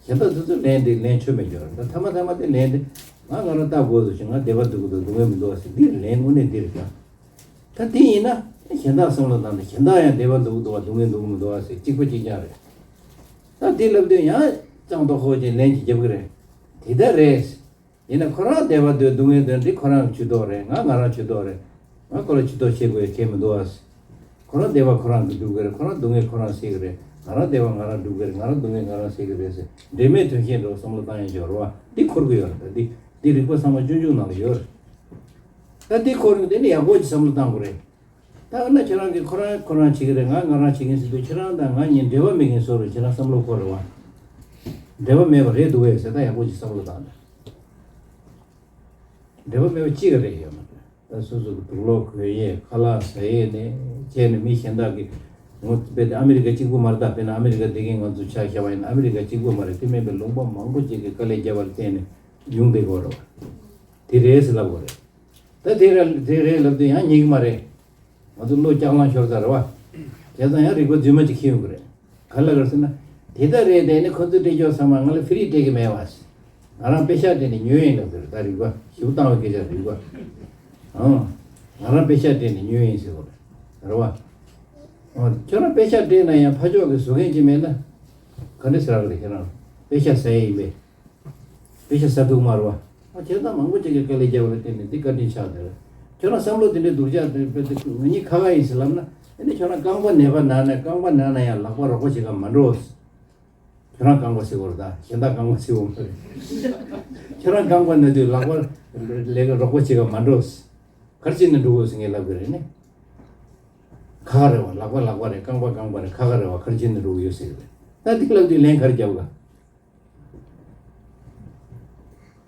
གཞན་དག་དེ་ཚོ་ལན་དེ་ལན་ཆོད་མེད་ཡོད་རེད། ད་མཐའ་མ་མཐའ་མ་དེ་ལན་དེ་ ང་ང་རང་ལྟ་དགོས་སུ་ཞིག་ང་བདེ་བ་འདུག་གི་འདུག་སྡུག་བསྔལ་མི་འདུག་བ་ཟེར། འདི་ལན་དངོས་གནས་འདི་རེད་ཀྱང་། ད་དེ་ཡིན་ན་གཞན་དག་བསམ་བློ་བཏང་ནས་གཞན་དག་ཡང་བདེ་བ་འདུག་གི་འདུག་བ་སྡུག་བསྔལ་འདུག་གི་མི་འདུག་བ་ཟེར་གཅིག་པ་གཅིག་རྐྱང་རེད། ད་འདི་ལབ་དུས་ཡང་ཅང་ཏོག་ཧོ་ཅེས་ལན་ཅིག་རྒྱབ་གི་རེད། དེ་ལྟར་རེད། ཡིན་ན་ཁོ་རང་བདེ་བ་འདོད་སྡུག་བསྔལ་འདོད་འདི་ཁོ་རང་གི་ཇུས་གཏོགས་རེད། ང་ང་རང་ཇུས་གཏོགས་རེད། ང་ཁོ་ལ་ཇུས་གཏོགས་བྱེད་དགོས་ཡ་གལ་མི་འདུག་ཨ། ཁོ་རང་བདེ་བ་ཁོ་རང་གིས་སྒྲུབ་ཀྱི་རེད། ཁོ་རང་སྡུག་བསྔལ་ཁོ་རང་སེལ་གྱི་རེད། ང་རང་བདེ་བ་ང་རང་སྒྲུབ་ཀྱི་རེད། ང་རང་སྡུག་བསྔལ་ང་རང་སེལ་གྱི་རེད་ཟེར་འབྲེལ་མེད་དོན་གཞན་འགྲོ་བསམ་བློ་བཏང་ཡ་འབྱོར་བ་འདི་འཁོར་གྱི་ཡོད་རེད། འདི་འདི་རིག་པ་ཚང་མ་སྤྱོད་འཇུག་ནང་ལ་ཡོད་རེད། ད་འདི་འཁོར་ཡོང་དེ་ནི་ཡག་པོ་ཅིག་བསམ་བློ་བཏང་དགོས་རེད། ད་འོ་ན་ཁྱེད་རང་གིས་ཁོ་རང་ཁོ་རང་བྱེད་ཀྱི་རེད། ང་ང་རང་བྱེད་ཀྱིན་ཟེར་དུས་ཁྱེད་རང་དང་ང་གཉིས་འབྲེལ་བ་མེད་མཁན་བཟོ་རུ་ཁྱེད་རང་བསམ་བློ་འཁོར་རེད་བ། འབྲེལ་བ་མེད་པ་རེད་འདུག་བས་ཟེར། ད་ཡག་པོ་ཅིག་བསམ་བློ་བཏང་ད། འབྲེལ་བ་མེད་པ་གཅིག་ག་རེ་ཡོད་མ་རེད། ད་སོ་སོ་གི་དུག་ལོག་གོན་ཡས་ཁ་ལག་ཟ་ཡས་ནས་བྱས་ནས་མི་གཞན་དག་གིས་ངོ་དཔེ་དེ་ཨ་མི་རི་ཀ་གཅིག་པུ་མ་རེད། ད་དཔེར་ན་ཨ་མི་རི་ཀ་བསྡད་མཁན་ང་ཚོ་ཆ་བཞག་པ་ཡིན་ན་ཨ་མི་རི་ཀ་གཅིག་པུ་མ་རེད། དེ་མིན་པའི་ལུང་པ་མང་པོ་ཅིག་གིས་དཀའ་ལས་བརྒྱབ་པར་བརྟེན་ནས་ཡོང་བསྡད་ཀྱི་ཡོད་རེད་བ། དེ་རེད་ཟེར་ལབ་དགོས་རེད། ད་དེ་ར་དེ་རེད་ལབ་དུས་ཡང་ཉན་གི་མ་རེད། ང་ཚོ་བློ་སྐྱག་ལང་ཤོར་ཚར་རེད་བ། བྱས་ཙང་ཡང་རིག་པ་རྫུན་མ་ཅིག་ཁེལ་ཡོང་གི་རེད། ག་ལ་ག་ཟེར་ན། དེ་ལྟར་རེད་དེ་ནི་ཁོ་ཚོས་སྤྲད་ཆོག་ཚང་མ་ང་ལ་ཕི་རི་སྤྲད་གི་མེད་བ། ང་རང་པེ་ཤག་སྤྲད་ནས་ཉོས་ཡིན་ལབ་ཀྱི་རེད། ད་རིག་པ་ཞིབ་བཏང་བའི་སྐད་ཆ་རིག་པ། ཨང་། ང་རང་པེ་ཤག་སྤྲད་ནས་ཉོས་ཡིན་ཟེར་བ་རེད་བ། ཨང་། ཁྱོད་རང་པེ་ཤག་སྤྲད་ན་ཡང་ཕ་ཕྱོགས་ཀྱི་བཟོ་མཁན་ཅིག་མེད་ན། ག་འདྲ་ཟེར་ར་གི་རེད། ཁྱེད་རང་པེ་ཤག་ཟ་ཡས་ཡིན་པས། པེ་ཤག་ཟ་འདུག་མ་རེད་བ། ཨ་བྱས་ཙང་མང་པོ་ཅིག་གིས་དཀའ་ལས་བརྒྱབ་པ་ལ་བརྟེན་ནས་འདི་བཀའ་དྲིན་ཆགས་བསྡད་རེད། ཁྱོད་རང་བསམ་བློ་དེ་འདྲའི་སྡུག་ཅག་དེ་དཔེ་དེ་ང་གཉིས་ཁ་ཁ་ཡིན་ཟེར་ལབ་ན། ཨ་ནི་ཁྱོད་རང་རྐང་པ་ནད་པ་ན་ན་རྐང་པ་ན་ན་ཡང་ལག་པ་རོགས་པ་བྱེད་ག་མ་འགྲོ། ཁྱོད་རང་རྐང་པ་ཟེར་བ་རེད། ད་གཞན་དག་རྐང་པ་ཟེར་བ་མ་རེད། ཁྱོད་རང་རྐང་པ་ན་དུས་ལག་པ་ལས་ཀ་རོགས་པ་བྱེད་ག་མ་འགྲོ། ག་རེ་བྱས་ནས་འགྲོ་དགོས་ཟེར་ངས་ལབ་གི་རེད་ནི། ཁ་ཁ་རེད་བ། ལག་པ་ལག་པ་རེད། རྐང་པ་རྐང་པ་རེད། ཁ་ཁ་རེད་བ། ག་རེ་བྱས་ནས་འགྲོ་གི་ཡོད་ཟེར་གི་རེད། ད་འདི་ལབ་དུས་ལན་ག་རེ་རྒྱབ་ག་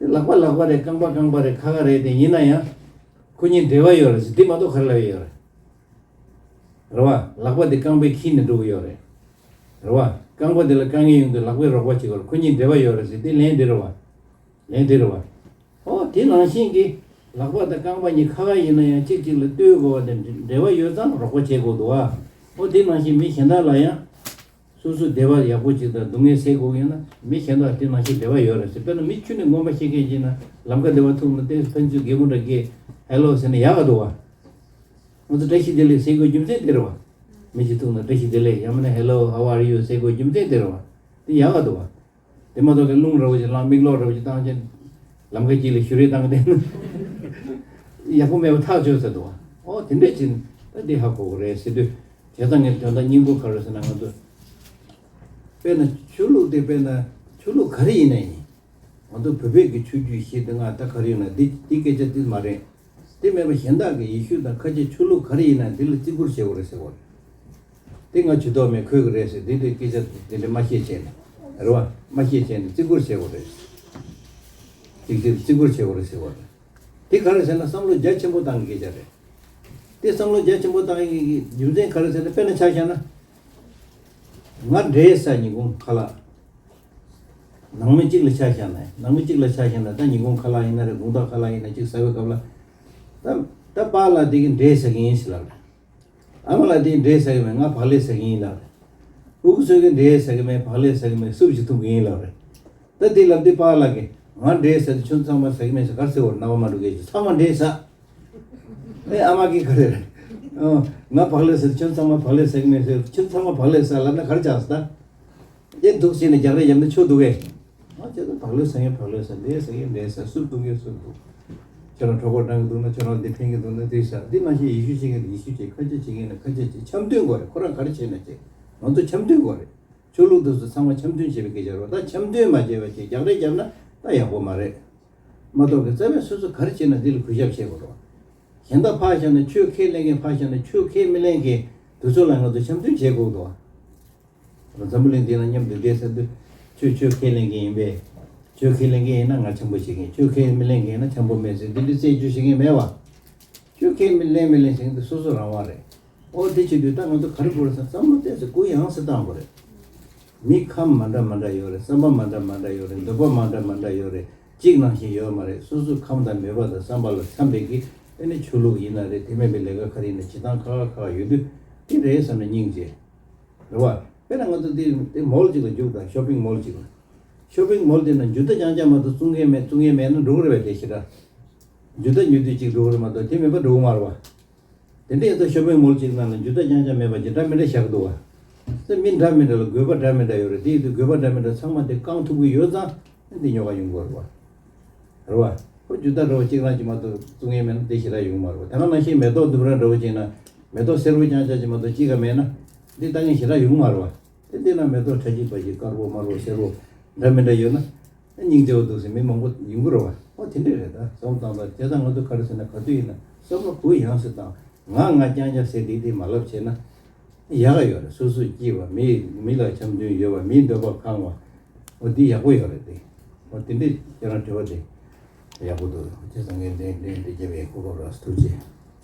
དེ་ལག་པ་ལག་པ་རེད། རྐང་པ་རྐང་པ་རེད། ཁ་ཁ་རེད། དེ་ཡིན་ན་ཡང་ཁོ་གཉིས་འབྲེལ་བ་ཡོད་རེད་ཟེར་འདི་མ་གཏོགས་ག་རེ་ལབ་ཡོད་རེད། རེད་བ། ལག་པ་དེ་རྐང་པའི་འཁྱིལ་ནས་འགྲོ་གི་ཡོད་རེད། རེད་བ། རྐང་པ་དེ་ལ་དཀའ་ངལ་ཡོང་དུས་ལག་པས་རོགས་པ་བྱེད་དགོས་རེད། ཁོ་གཉིས་འབྲེལ་བ་ཡོད་རེད་ཟེར་འདི་ལན་འདི་རེད་བ། ལན་འདི་རེད་བ། ཨོ་དེ་ནང་བཞིན་གྱི་ལག་པ་དང་རྐང་པ་གཉིས་ཁ་ཁ་ཡིན་ན་ཡང་གཅིག་གཅིག་ལ་ལྟོས་དགོས་པ་དེ་འབྲེལ་བ་ཡོད་ཙང་རོགས་པ་བྱེད་དགོས་འདུག་བ། ཨོ་དེ་ནང་བཞིན་མི་གཞན་དག་ལ་ཡང་། སོ་སོའི་བདེ་བ་ཡག་པོ་ཅིག་དང་སྡུག་བསྔལ་སེལ་དགོས་ཀྱི་ཡོད་ན་མི་གཞན་དག་དེ་ནང་བཞིན་འབྲེལ་བ་ཡོད་རེད་ཟེར། དཔེར་ན་མི་ཁྱོན་ནས་ངོ་མ་ཤེས་མཁན་ཅིག་ན་ལམ་ཁ་བདེ་བ་ཐུག་ན་ཏོག་ཙམ་ཕན་ཚུན་རྒན་མོ་འདྲ་སྐད་ཧེ་ལོ་ཟེར་ན་ཡག་ག་འདུག་བ། ང་ཚོ་བཀྲ་ཤིས་བདེ་ལེགས་ཟེར་དགོས་རྒྱུ་མཚན་དེ་རེད་བ། མི་གཅིག་ཐུག་ན་བཀྲ་ཤིས་བདེ་ལེགས་ཡང་མིན་ན་Hello, how are you ཟེར་དགོས་རྒྱུ་མཚན་དེ་རེད་བ། དེ་ཡག་ག་འདུག་བ། དེ་མ་གཏོགས་ཀྱི་རླུང་ར་བ་ཅིག་ལངས་མིག་ལོག་ར་བ་ཅིག་བཏང་བྱས། ལམ་ཁ་དཀྱིལ་ལ་ཞུ་རེས་བཏང་བསྡད་ན་ཡག་པོ་མེད་པ་ཐག་ཆོད་ཟེར་འདུག་བ། ཨོ་དེ་འདྲས་ཅིག་ད་འདི་ཧ་གོ་གི་རེད་ཟེར་དུས། བྱས་ཙང་ངས་དོན་དག་སྙིང་པོ་ག་རེ་ཟེར་ན་ང་ཚོ། དཔེར་ན་ཆོས་ལུགས་དེ་དཔེར་ན་ཆོས་ལུགས་ག་རེ་ཡིན་ན་ཡིན། ང་ཚོ་བོད་པའི་གི་ཆོས་བརྒྱུད་བཞི་དེ་ལྔ་ད་ག་རེ་ཡོད་ན་འདི་འདི་སྐད་ཆ་འདི་མ་རེད། དེ་མེད་པ་གཞན་དག་གི་ཡེ་ཤུ་དང་ཁ་ཆེ་ཆོས་ལུགས་ག་རེ་ཡིན་ན་འདི་ལ་བརྩི་བཀུར་བྱེད་དགོས་རེད་ཟེར་བ་རེད། དེ་ང་ཇུས་གཏོགས་མེད་ཁོས་གི་རེད་ཟེར་འདི་འདྲའི་སྐད་ཆ་འདི་འདྲ་མ་བཤད་བྱས་ནས་རེད་བ། མ་བཤད་བྱས་ནས་བརྩི་བཀུར་བྱེད་དགོས་རེད། གཅིག་གཅིག་བརྩི་བཀུར་བྱེད་དགོས་རེད་ཟེར་བ་རེད། དེ་ག་རེ་ཟེར་ན་བསམ་བློ་རྒྱ་ཆེན་པོ་བཏང་གི་སྐད་ཆ་རེད། དེ་བསམ་བློ་རྒྱ་ཆེན་པོ་བཏང་གི་རྒྱུ་མཚན་ག་རེ་ཟེར་ན་དཔེར་ན་ཆ་བཞག་ན། ང་འདྲེས་ས་ཉིན་གུང་ཁ་ལག་ནང་མི་གཅིག་ལ་ཆ་བཞག་ན་ནང་མི་གཅིག་ལ་ཆ་བཞག་ན་ད་ཉིན་གུང་ཁ་ལག་ཡིན་ན་རེད། དགོང་དག་ཁ་ལག་ཡིན་ན་གཅིག་ཟ་བའི་སྐབས་ལ། ད་ད་པཱ་ལགས་དེ་གིས་འདྲེས་ཟ་གི་ཡིན་ཟེར་ལབ་རེད། ཨ་མ་ལགས་དེས་འདྲེས་ཟ་གི་མེད། ང་བག་ལེབ་ཟ་གི་ཡིན་ལབ་རེད། ཕྲུ་གུ་ཚོས་གིས་འདྲེས་ཟ་གི་མེད། བག་ལེབ་ཟ་གི་མེད། སུབ་ཅིག་འཐུང་གི་ཡིན་ལབ་རེད། ད་དེ་ལབ་དུས་པཱ་ལགས་ཀྱིས་ང་འདྲེས་ཟ་དུས་ཁྱོད་ཚང་མ་ཟ་གི་མེད་ཟེར་ག་རེ་ཟེར་བ་རེད། རྣ་བ་མ་འགྲོ་མཁན་ཅིག་ཚང་མ་འདྲེས་ཟ། ཨེ་ཨ་མ་གིས་ག་རེ་རེད། ཨོ། ང་བག་ལེབ་ཟ་དུས་ཁྱོད་ཚང་མ་བག་ལེབ་ཟ་གི་མེད་ཟེར། ཁྱོད་ཚང་མ་བག་ལེབ་ཟ་ལབ་ན་ག་རེ་ཆགས་སོང་ད། ཨེ་འདུག་བྱས་ནས་རྒྱག་རེས་བརྒྱབ་ན་ཆོག་འདུག་གས། ང་བྱས་ཙང་བག་ལེབ་ཟ་མཁན་བག་ལེབ་ཟ། འདྲེས་ཟ་མཁན་འདྲེས་ཟ། སུབ་འཐུང་མཁན་སུབ་འཐུང་། ཁྱེད་རང་གྲོད་ཁོག་འགྲང་གི་འདུག་ན་ཁྱེད་རང་འདི་ཕན་གི་འདུག་ན་འདི་ཟ། འདི་ནང་བཞིན་ཡེ་ཤུ་བྱེད་མཁན་ཡེ་ཤུ་བྱེད། ཁ་ཆེ་བྱེད་མཁན་ལ་ཁ་ཆེ་བྱེད། འཆམ་མཐུན་དགོས་རེད། ཁོ་རང་ག་རེ་བྱས་ན་བྱེད། ང་ཚོ་འཆམ་མཐུན་དགོས་རེད། ཆོས་ལུགས་དེ་ཚོ་ཚང་མ་འཆམ་མཐུན་བྱེད་པའི་སྐད་ཆ་རེད། ད་འཆམ་མཐུན་མ་བྱས་པ་བྱས་རྒྱག་རེས་བརྒྱབ་ན་ད་ཡག་པོ་མ་རེད། མ་གཏོགས་ཀྱི་རྩ་བའི་སོ་སོ་ག་རེ་བྱས་ན་འདི་ལ་གུས་ཞབས་བྱེད་དགོས་རེད། གཞན་དག་ཕར་བཞག་ན་ཆོས་ཁས་ལེན་མཁན་ཕར་བཞག་ན་ཆོས་ཁས་མི་ལེན་མཁན་དེ་ཚོ་ལ་ང་ཚོ་འཆམ་མཐུན་བྱེད་དགོས་འདུག་འཛམ་བུ་གླིང་འདི་ན་མཉམ་དུ་བསྡད་ས་འདི། ཆོས་ཆོས་ཁས་ལེན་མཁན་ཡིན་པས། ཆོས་ཁས་ལེན་མཁན་ཡིན་ན་ང་འཆམ་པོ་བྱེད་མཁན། ཆོས་ཁས་མི་ལེན་མཁན་ཡིན་ན་འཆམ་པོ་མེད་ཟེར་འདི་འདྲའི་རྩད་གཅོད་བྱེད་མཁན་མེད་བ། ཆོས་ཁས་མི་ལེན་མི་ལེན་ཟེར་མཁན་འདི་སོ་སོ་རང་དབང་རེད། ཨོ་དེ་བྱེད་དུས་ད་ང་ཚོ་ག་རེ་དགོས་རེད་ཟེར་བསམ་བློ་བཏང་ཟེར་གུ་ཡངས་སེ་བཏང་དགོས་རེད། མི་ཁམས་མ་འདྲ་མ་འདྲ་ཡོད་རེད། བསམ་པ་མ་འདྲ་མ་འདྲ་ཡོད་རེད། འདོད་པ་མ་འདྲ་མ་འདྲ་ཡོད་རེད། གཅིག་ནང་བཞིན་ཡོད་མ་རེད། སོ་སོའི་ཁམས་དང་མོས་པ་དང་བསམ་པ་ལ་འཚམ་པའི་གི་ཨེ་ནི་ཆོས་ལུགས་ཡིན་ན་རེད། དེ་མིན་པའི་ལས་ཀ་ག་རེ་ཡིན་ན་བྱེད་སྟངས་ཁག་ཁག་ཡོད་དུས་དེ་རེད་བསམ་ནས་སྙིང་རྗེ། རེད་བ། དཔེར་ན་ང་ཚོ་འདི་འདི་མོལ་གཅིག་ལ་རྒྱུགས་དང་ཤོ་པིང་མོལ་གཅིག་ལ། ཤོ་པིང་མོལ་དེ་ན་འཇུ་ད་རྐྱང་རྐྱང་མ་གཏོགས་བཙོང་མཁན་མེད། བཙོང་མཁན་མེད་ན་འགྲོ་གི་རེད་པས། དེ་ཞེ་དྲག་འཇུ་ད་ཉོ་དུས་གཅིག་འགྲོ་གི་རེད་མ་གཏོགས་དེ་མེད་པ་འགྲོ་གི་མ་རེད་པ། དེ་འདྲའི་ཡིན་ཙང་ཤོ་པིང་མོལ་གཅིག་ནང་ལ་འཇུ་ད་རྐྱང་རྐྱང་མེད་པ་ཅིག་འདྲ་མི་འདྲ་བཞག་གི་འདུག་པ། དེ་མི་འདྲ་མི་འདྲ་ལ་དགོས་པ་འདྲ་མི་འདྲ་ཡོད་རེད། དེ་ཡིན་དུས་དགོས་པ་འདྲ་མི་འདྲ་ཚང་མ་དེ་བཀང་ཐུབ་ཀྱི་ཡོད་ཙང་འདི་ཉོ་ག་ཡོང་གི་རེད་པ། རེད་པ། ཁོ་འཇུ་ད་འདྲ་པོ་གཅིག་རང་གཅིག་མ་གཏོགས་བཙོང་མཁན་མེད་ན་དེ་ཞེ་དྲག་ཡོང་གི་མ་རེད་པ། དེ་ག་ནང་བཞིན་མེ་ཏོག་ལྡུམ་ར་འདྲ་པོ་གཅིག་ན་མེ་ཏོག་སེར་པོ་རྐྱང་རྐྱང་གཅིག་མ་གཏོགས་གཅིག་ག་མེད་ན་འདི་ལྟ་མཁན་ཞེ་དྲག་ཡོང་གི་མ་རེད་པ། དེ་འདི་ན་མེ་ཏོག་ཁྲ་འཇིགས་པ་ཞིག་དཀར་པོ་དམར་པོ་སེར་པོ་འདྲ་མི་འདྲ་ཡོད་ན། སྙིང་རྗེ་པོ་འདུག་ཟེར་མི་མང་པོ་ཡོང་གི་རེད་པ། ཨོ་དེ་འདྲས་རེད། ད་བསམ་བློ་བཏང་སྟངས་བྱས་ཙང་ང་ཚོ་ག་རེ་ཟེར་ན། ག་དུས་ཡིན་ན་བསམ་བློ་གུ་ཡངས་སེ་བཏང་། ང་ང་རྐྱང་རྐྱང་ཟེར་དེ་དེ་མ་ལབ་བྱས་ན་ཡག་ག་ཡོད་རེད། སོ་སོས་སྐྱིད་པ། མི་མི་ལ་འཆམ་མཐུན་ཡོད་པ། མིའི་འདོད་པ་ཁེངས་པ། ཨོ་འདི་ཡག་པོ་ཡོད་རེད་དེ། ཨོ་དེ་འདྲས་ཁྱེད་རང་དྲི་བ་དེ་ཡག་པོ་འདུག་བྱས་ཙང་ངས་འདི་འདི་འདི་བརྒྱབ་པའི་གོ་སྐབས་རག་སོང་། ཐུགས་རྗེ་ཆེ།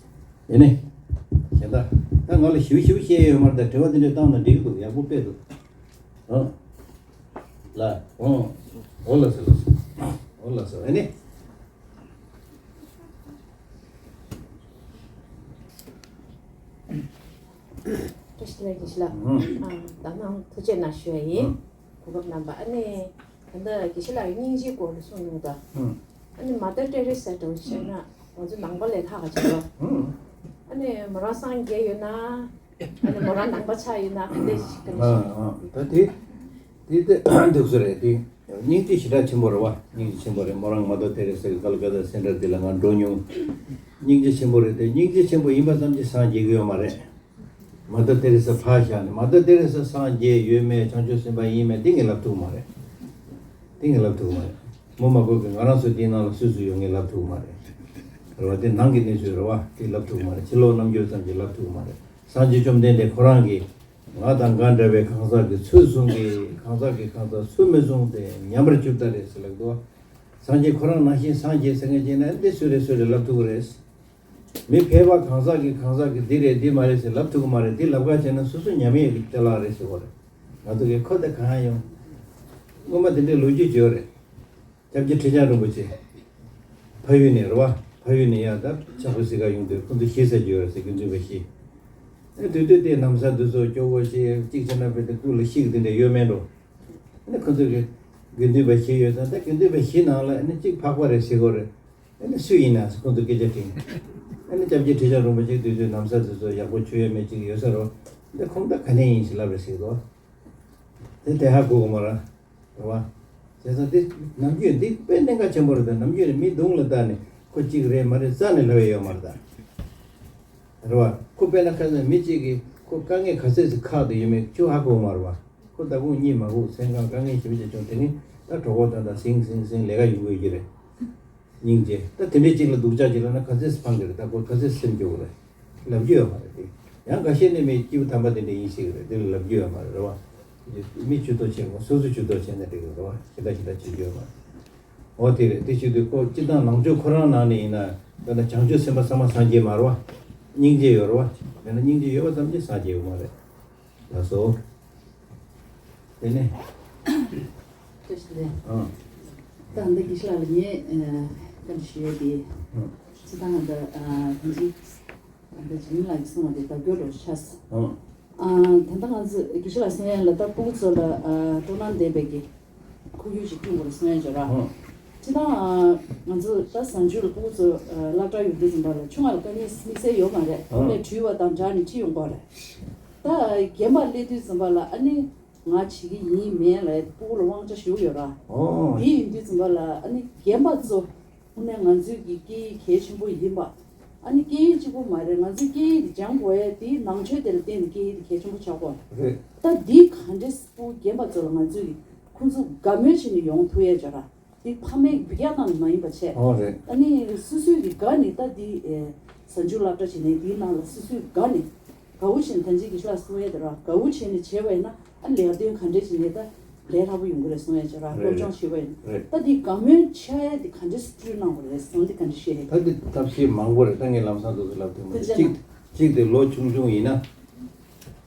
ཡིན་ནི། གཞན་དག་ད་ང་ལ་ཞིབ་ཞིབ་བཤད་ཡོད་མ་རེད། ད་དྲི་བ་དེ་འདྲས་བཏང་ན་འགྲིག་གི་འདུག་ཡག་པོ་དཔེ་འདུག་ཨོ། ལ། ཨོ། ཨོ་ལགས་སོ། ལགས་སོ། ཨོ་ལགས་སོ། ཨ་ནི། བཀྲ་ཤིས་བདེ་ལེགས་དགེ་བཤེས་ལགས། ཨ་ད་ནང་ཐུགས་རྗེ་གནང་ཞུ་ཡ་ཡིན། གོ་སྐབས་གནང་བ། ཨ་ནི་ད་ལྟ་དགེ་བཤེས་ལགས་ཀྱིས་སྙིང་རྗེའི་སྐོར་ལ་གསུངས་མྱོང་ད། ཨ་ནི་མ་ཏར་ཏེ་རེ་ས་འདྲ་བོ་བཤད་ན་ང་ཚོ་ནང་པ་ལས་ལྷག་ག་བྱེད་རོགས། ཨ་ནི་མོ་རང་སངས་རྒྱས་ཡོད་ན། ཨ་ནི་མོ་རང་ནང་པ་ཆགས་ཡོད་ན་ག་འདྲས་ཤིག་ག་འདྲས་ཤིག་ཨ་ཨ་ད་དེ་དེ་དེ་འདུག་སེ་རེད་དེ། སྙིང་རྗེ་ཞེ་དྲག་ཆེན་པོ་རེད་པ། སྙིང་རྗེ་ཆེན་པོ་རེད། མོ་རང་མ་ཏར་ཏེ་རེ་ས་གི་ཀལ་ཀ་ཏ་སེན་ཊར་དེ་ལ་ང་འགྲོ་མྱོང་། སྙིང་རྗེ་ཆེན་པོ་རེད་དེ། སྙིང་རྗེ་ཆེན་པོ་ཡིན་པ་ཙམ་གྱིས་སངས་རྒྱས་ཀྱི་ཡོད་མ་རེད། མ་ཏར་ཏེ་རེ་ས་ཕར་བཞག་ནས། མ་ཏར་ཏེ་རེ་ས་སངས་རྒྱས་ཡོད་མེད་བྱང་ཆུབ་སེམས་དཔའ་ཡིན་མེད་དེ་ངས་ལབ་ཐུབ་མ་རེད། དེ་ངས་ལབ་ཐུབ་མ་རེད། མོ་མ་དགོས་ཀྱི་ང་རང་ཚོ་དེའི་ནང་ལ་སུ་སུ་ཡོད་ངས་ལབ་ཐུབ་མ་རེད། རེད་པ། དེ་ནང་གི་གནས་ཚུལ་རེད་པ། དེ་ལབ་ཐུབ་མ་རེད། ཕྱི་ལོགས་རྣམ་འགྱུར་ཙམ་གྱིས་ལབ་ཐུབ་མ་རེད། སངས་རྒྱས་བཅོམ་ལྡན་འདས་ཁོ་རང་གིས་ང་དང་འགའ་འདྲ་བའི་གང་ཟག་གི་ཚུལ་བཟུང་གི། གང་ཟག་གི་གང་ཟག་ཚུལ་མི་བཟུང་སྟེ་ཉམས་པར་གྱུར་ཏོ་རེད་ཟེར་ལབ་འདུག་སངས་རྒྱས་ཁོ་རང་ནང་བཞིན་སངས་རྒྱས་ཟེར་མཁན་ཅིག་ན་འདི་སུས་རེད་སུས་རེད་ལབ་ཐུབ་ཀྱི་རེད། མི་ཕལ་པ་གང་ཟག་གིས་གང་ཟག་གིས་འདི་རེད་འདི་མ་རེད་ཟེར་ལབ་ཐུབ་ཀྱི་མ་རེད། འདི་ལབ་ག་བྱས་ན་སོ་སོ་ཉམས་ཡས་ཀྱི་ཅ་ལག་རེད་ཟེར་བ་རེད། ང་ཚོ་གིས་ཁོ་དེ་གང་ཡོང་། སྔོན་མ་དེ་འདྲའི་ལོ་རྒྱུས་བརྗོད་རེད། སྐྱབས་རྗེ་ཁྲི་བྱང་རིན་པོ་ཆེ། ཕ་ཡུལ་ནས་རེད་པ། ཕ་ཡུལ་ནས་ཡར་ད་ཆག་པ་གཟིགས་ག་ཡོང་དུས་ཁོ་ཚོ་ཤི་ས་ཅིག་ཡོད་རེད་ཟེར། དགེ་འདུན་པ་ཤི། ཨེ་དུས་དུས་དེ་ན་བཟའ་འདི་ཚོ་སྐྱོ་བོ་ཞིག་གཅིག་བྱས་ན་དཔེ་དེ་སྐུ་ལ་ཤིག་དེ་འདྲ་ཡོད་མེད་འགྲོ། ཨ་ནི་ཁོ་ཚོ་གི་དགེ་འདུན་པ་ཤི་ཡོད་ཙང་ད་དགེ་འདུན་པ་ཤི་ནང་ལ་ཨ་ནི་གཅིག་འཕགས་པ་རེད་ཟེར་དགོས་རེད། ཨ་ནི་སུ་ཡིན་ན་ཟེར་ཁོ་ཚོ་སྐད་ཆ་དྲིས། ཨ་ནི་སྐྱབས་རྗེ་ཁྲི་བྱང་རིན་པོ་ཆེ་དུས་ཚོད་ན་བཟའ་དུས་ཚོད་ཡག་པོ་བྱུང་ཡོད་མེད་ཅིག་ཡོད་ས་རོ། འདི་ཁོང་ད་ག་ནས་ཡིན་ཞེས་ལབ་རེད་ཟེར་གི་འདུག་དེ་དེ་ཧ་གོ་གི་མ་རེད། རེད་པ། བྱས་ཙང་དེ་ནམ་རྒྱུན་འདི་དཔེ་གནད་འགག་ཆེན་པོ་རེད། ད་ནམ་རྒྱུན་ནས་མི་གདོང་ལ་ལྟ་ནས་ཁོ་གཅིག་རེད་མ་རེད་རྩ་ནས་ལབ་ཡ་ཡོད་མ་རེད་ད། རེད་པ། ཁོ་དཔེར་ན་ཁ་སང་མི་གཅིག་གིས་ཁོ་དཀའ་ངལ་ག་ཚད་ཅིག་ཁག་ཏུ་ཡོད་མེད་ཁྱོད་ཧ་གོ་གི་མ་རེད་པ། ཁོ་ཟླ་གུང་གཉིད་མ་ཁུག་སེམས་ཁམས་དཀའ་ངལ་ཞེ་པོ་ཅིག་བྱུང་། དེ་ནི་ད་གྲོད་ཁོག་ད་ད་ཟིང་ཟིང་ཟིང་ལས་ཀ་ཡོང་གི་ཡོད་ཀྱི་རེད། སྙིང་རྗེ། ད་དེ་འདྲའི་གཅིག་ལ་སྡུག་ཅག་ཅིག་ལབ་ན་ག་ཚོད་ཕངས་ཀྱི་རེད། ད་ཁོ་ག་ཚོད་སེམས་སྐྱོ་གི་རེད། ལབ་རྒྱུ་ཡོད་མ་རེད་དེ། ཡང་འགའ་ཤས་ནས་མི་སྐྱིད་པོ་དམ་པ་དེ་འདྲ་ཡིན་ཤེས་ཀྱི་རེད། དེ་ལ་ལབ་རྒྱུ་ཡོད་མ་རེད། རེད་པ། མི་ཇུས་གཏོགས་བྱེད་དགོས། སོ་སོ་ཇུས་གཏོགས་བྱས་ན་འགྲིག་གི་རེད་པ། ཞེ་དྲག་ཞེ་དྲག་བྱེད་རྒྱུ་ཡོད་མ་རེད། འོ་དེ་རེད། དེ་བྱེད་དུས་ཁོ་སྤྱིར་བཏང་ནང་ཆོས་ཁོ་རང་ནང་ནས་ཡིན་ན་དཔེར་ན་བྱང་ཆུབ་སེམས་དཔའ་ཚང་མ་སངས་རྒྱས་མ་རེད་པ། སྙིང་རྗེ་ཡོད་རེད་པ། དཔེར་ན་སྙིང་རྗེ་ཡོད་པ་ཙམ་གྱིས་སངས་རྒྱས་ཡོད་མ་རེད། ལགས་སོ། དེ་ནས། བཀྲ་ཤིས་བདེ་ལེགས། ཨང་། ད་ལྟ་དགེ་བཤེས་ལགས་ལ་ངས་ཨ་བཀའ་འདྲི་ཞུ་ཡས་དེ། ཨང་། སྤྱིར་བཏང་ད་ཨ་དེ་འདྲ་ད་ལྟ་འཇིགས་མེད་ལགས་ཀྱིས་གསུངས་པ་དེ་ལྡབ་སྐྱོར་འདྲ་བོ་ཆགས་སོང་། ཨང་། ཨ་ད་ལྟ་ང་ཚོ་དགེ་བཤེས་ལགས་གསུང་ཡས་ལ་ད་སྤུ་གུ་ཚོ་ལ་ཨ་སྤྲོ་སྣང་ལྡན་པའི་གི་ཁོར་ཡུག་ཅིག་བསྐྲུན་དགོས་རེད་གསུང་ཡས་ཅིག་ཡོད་ར། ཨང་། སྤྱིར་བཏང་ཨ་ང་ཚོ་ད་གཟའ་མཇུག་ལ་སྤུ་གུ་ཚོ་ཨ་སློབ་གྲྭ་ཡོང་དུས་ཙམ་པ་ལ་ཆུང་བ་ལ་དཀའ་ངལ་དམིགས་བསལ་ཡོད་མ་རེད། ཨང་། སློབ་གྲྭ་ནས་བྲོས་པ་དང་སྦྲགས་ནས་ཁྲིད་ཡོང་དགོས་རེད། ད་རྒན་པ་སླེབས་དུས་ཙམ་པ་ལ་ཨ་ནི་ང་བྱེད་ཀྱི་ཡིན་མིན་ལ་སྤུ་གུ་ལ་དབང་ཆ་ཞུགས་ཡོད་ར། ཨོ། དེ་ཡིན་དུས་ཙམ་པ་ལ་ཨ་ནི་རྒན་པ་ཚོ་དངོས་གནས་ང་ཚོའི་གི་སྐད་ཡིག་གལ་ཆེན་པོ་ཡིན་པ། ཨ་ནི་སྐད་ཡིག་གཅིག་པུ་མ་རེད། ང་ཚོའི་སྐད་ཡིག་དེ་སྦྱང་དགོས་ཡ་དེའི་ནང་ཆོས་དེ་ལ་བརྟེན་ནས་སྐད་ཡིག་དེ་གལ་ཆེན་པོ་ཆགས་དགོས་རེད། ད་འདི་ག་འདྲས་སྤུ་གུ་རྒན་པ་ཚོ་ལ་ང་ཚོས་གི་ཁོང་ཚོ་དགའ་མོས་བྱས་ནས་ཡོང་ཐུབ་ཡ་ཅིག་ཡོད་ར། དེ་ཕ་མའི་འབུད་རྒྱག་སྟངས་མ་ཡིན་པ་བྱས། ཨོ་རེད། ཨ་ནི་སོ་སོའི་གི་དགའ་ནས་ད་དེ་ཨེ་གཟའ་མཇུག་སློབ་གྲྭ་བྱས་ནས་དེའི་ནང་ལ་སོ་སོའི་དགའ་ནས་དགའ་བོ་བྱས་ནས་ད་ཅིག་གི་ཤ་གསོ་ཡས་དེ་ར་དགའ་བོ་བྱས་ནས་བྱས་པ་ཡིན་ན་ཨ་ལས་དོན་ག་འདྲས་བྱས་ནས་ད་ལས་སླ་པོ་ཡོང་གི་རེད་གསུང་ཡས་ཅིག་ར། རེད་སློབ་སྦྱོང་བྱས་པ་ཡིན་རེད། ད་དེ་དགའ་མོས་ཆགས་ཡས་དེ་ག་འདྲས་སེ་བསྐྲུན་གནང་དགོས་རེད་གསུང་དེ་ག་འདྲས་བཤད་ཡས། ད་དེ་ཐབས་ཤེས་མང་པོ་རེད། ད་ངས་ལམ་སང་དུ་དུ་ལབ་དུས་མ་དེ་གཅིག་གཅིག་དེ་ལོ་ཆུང་ཆུང་ཡིན་ན་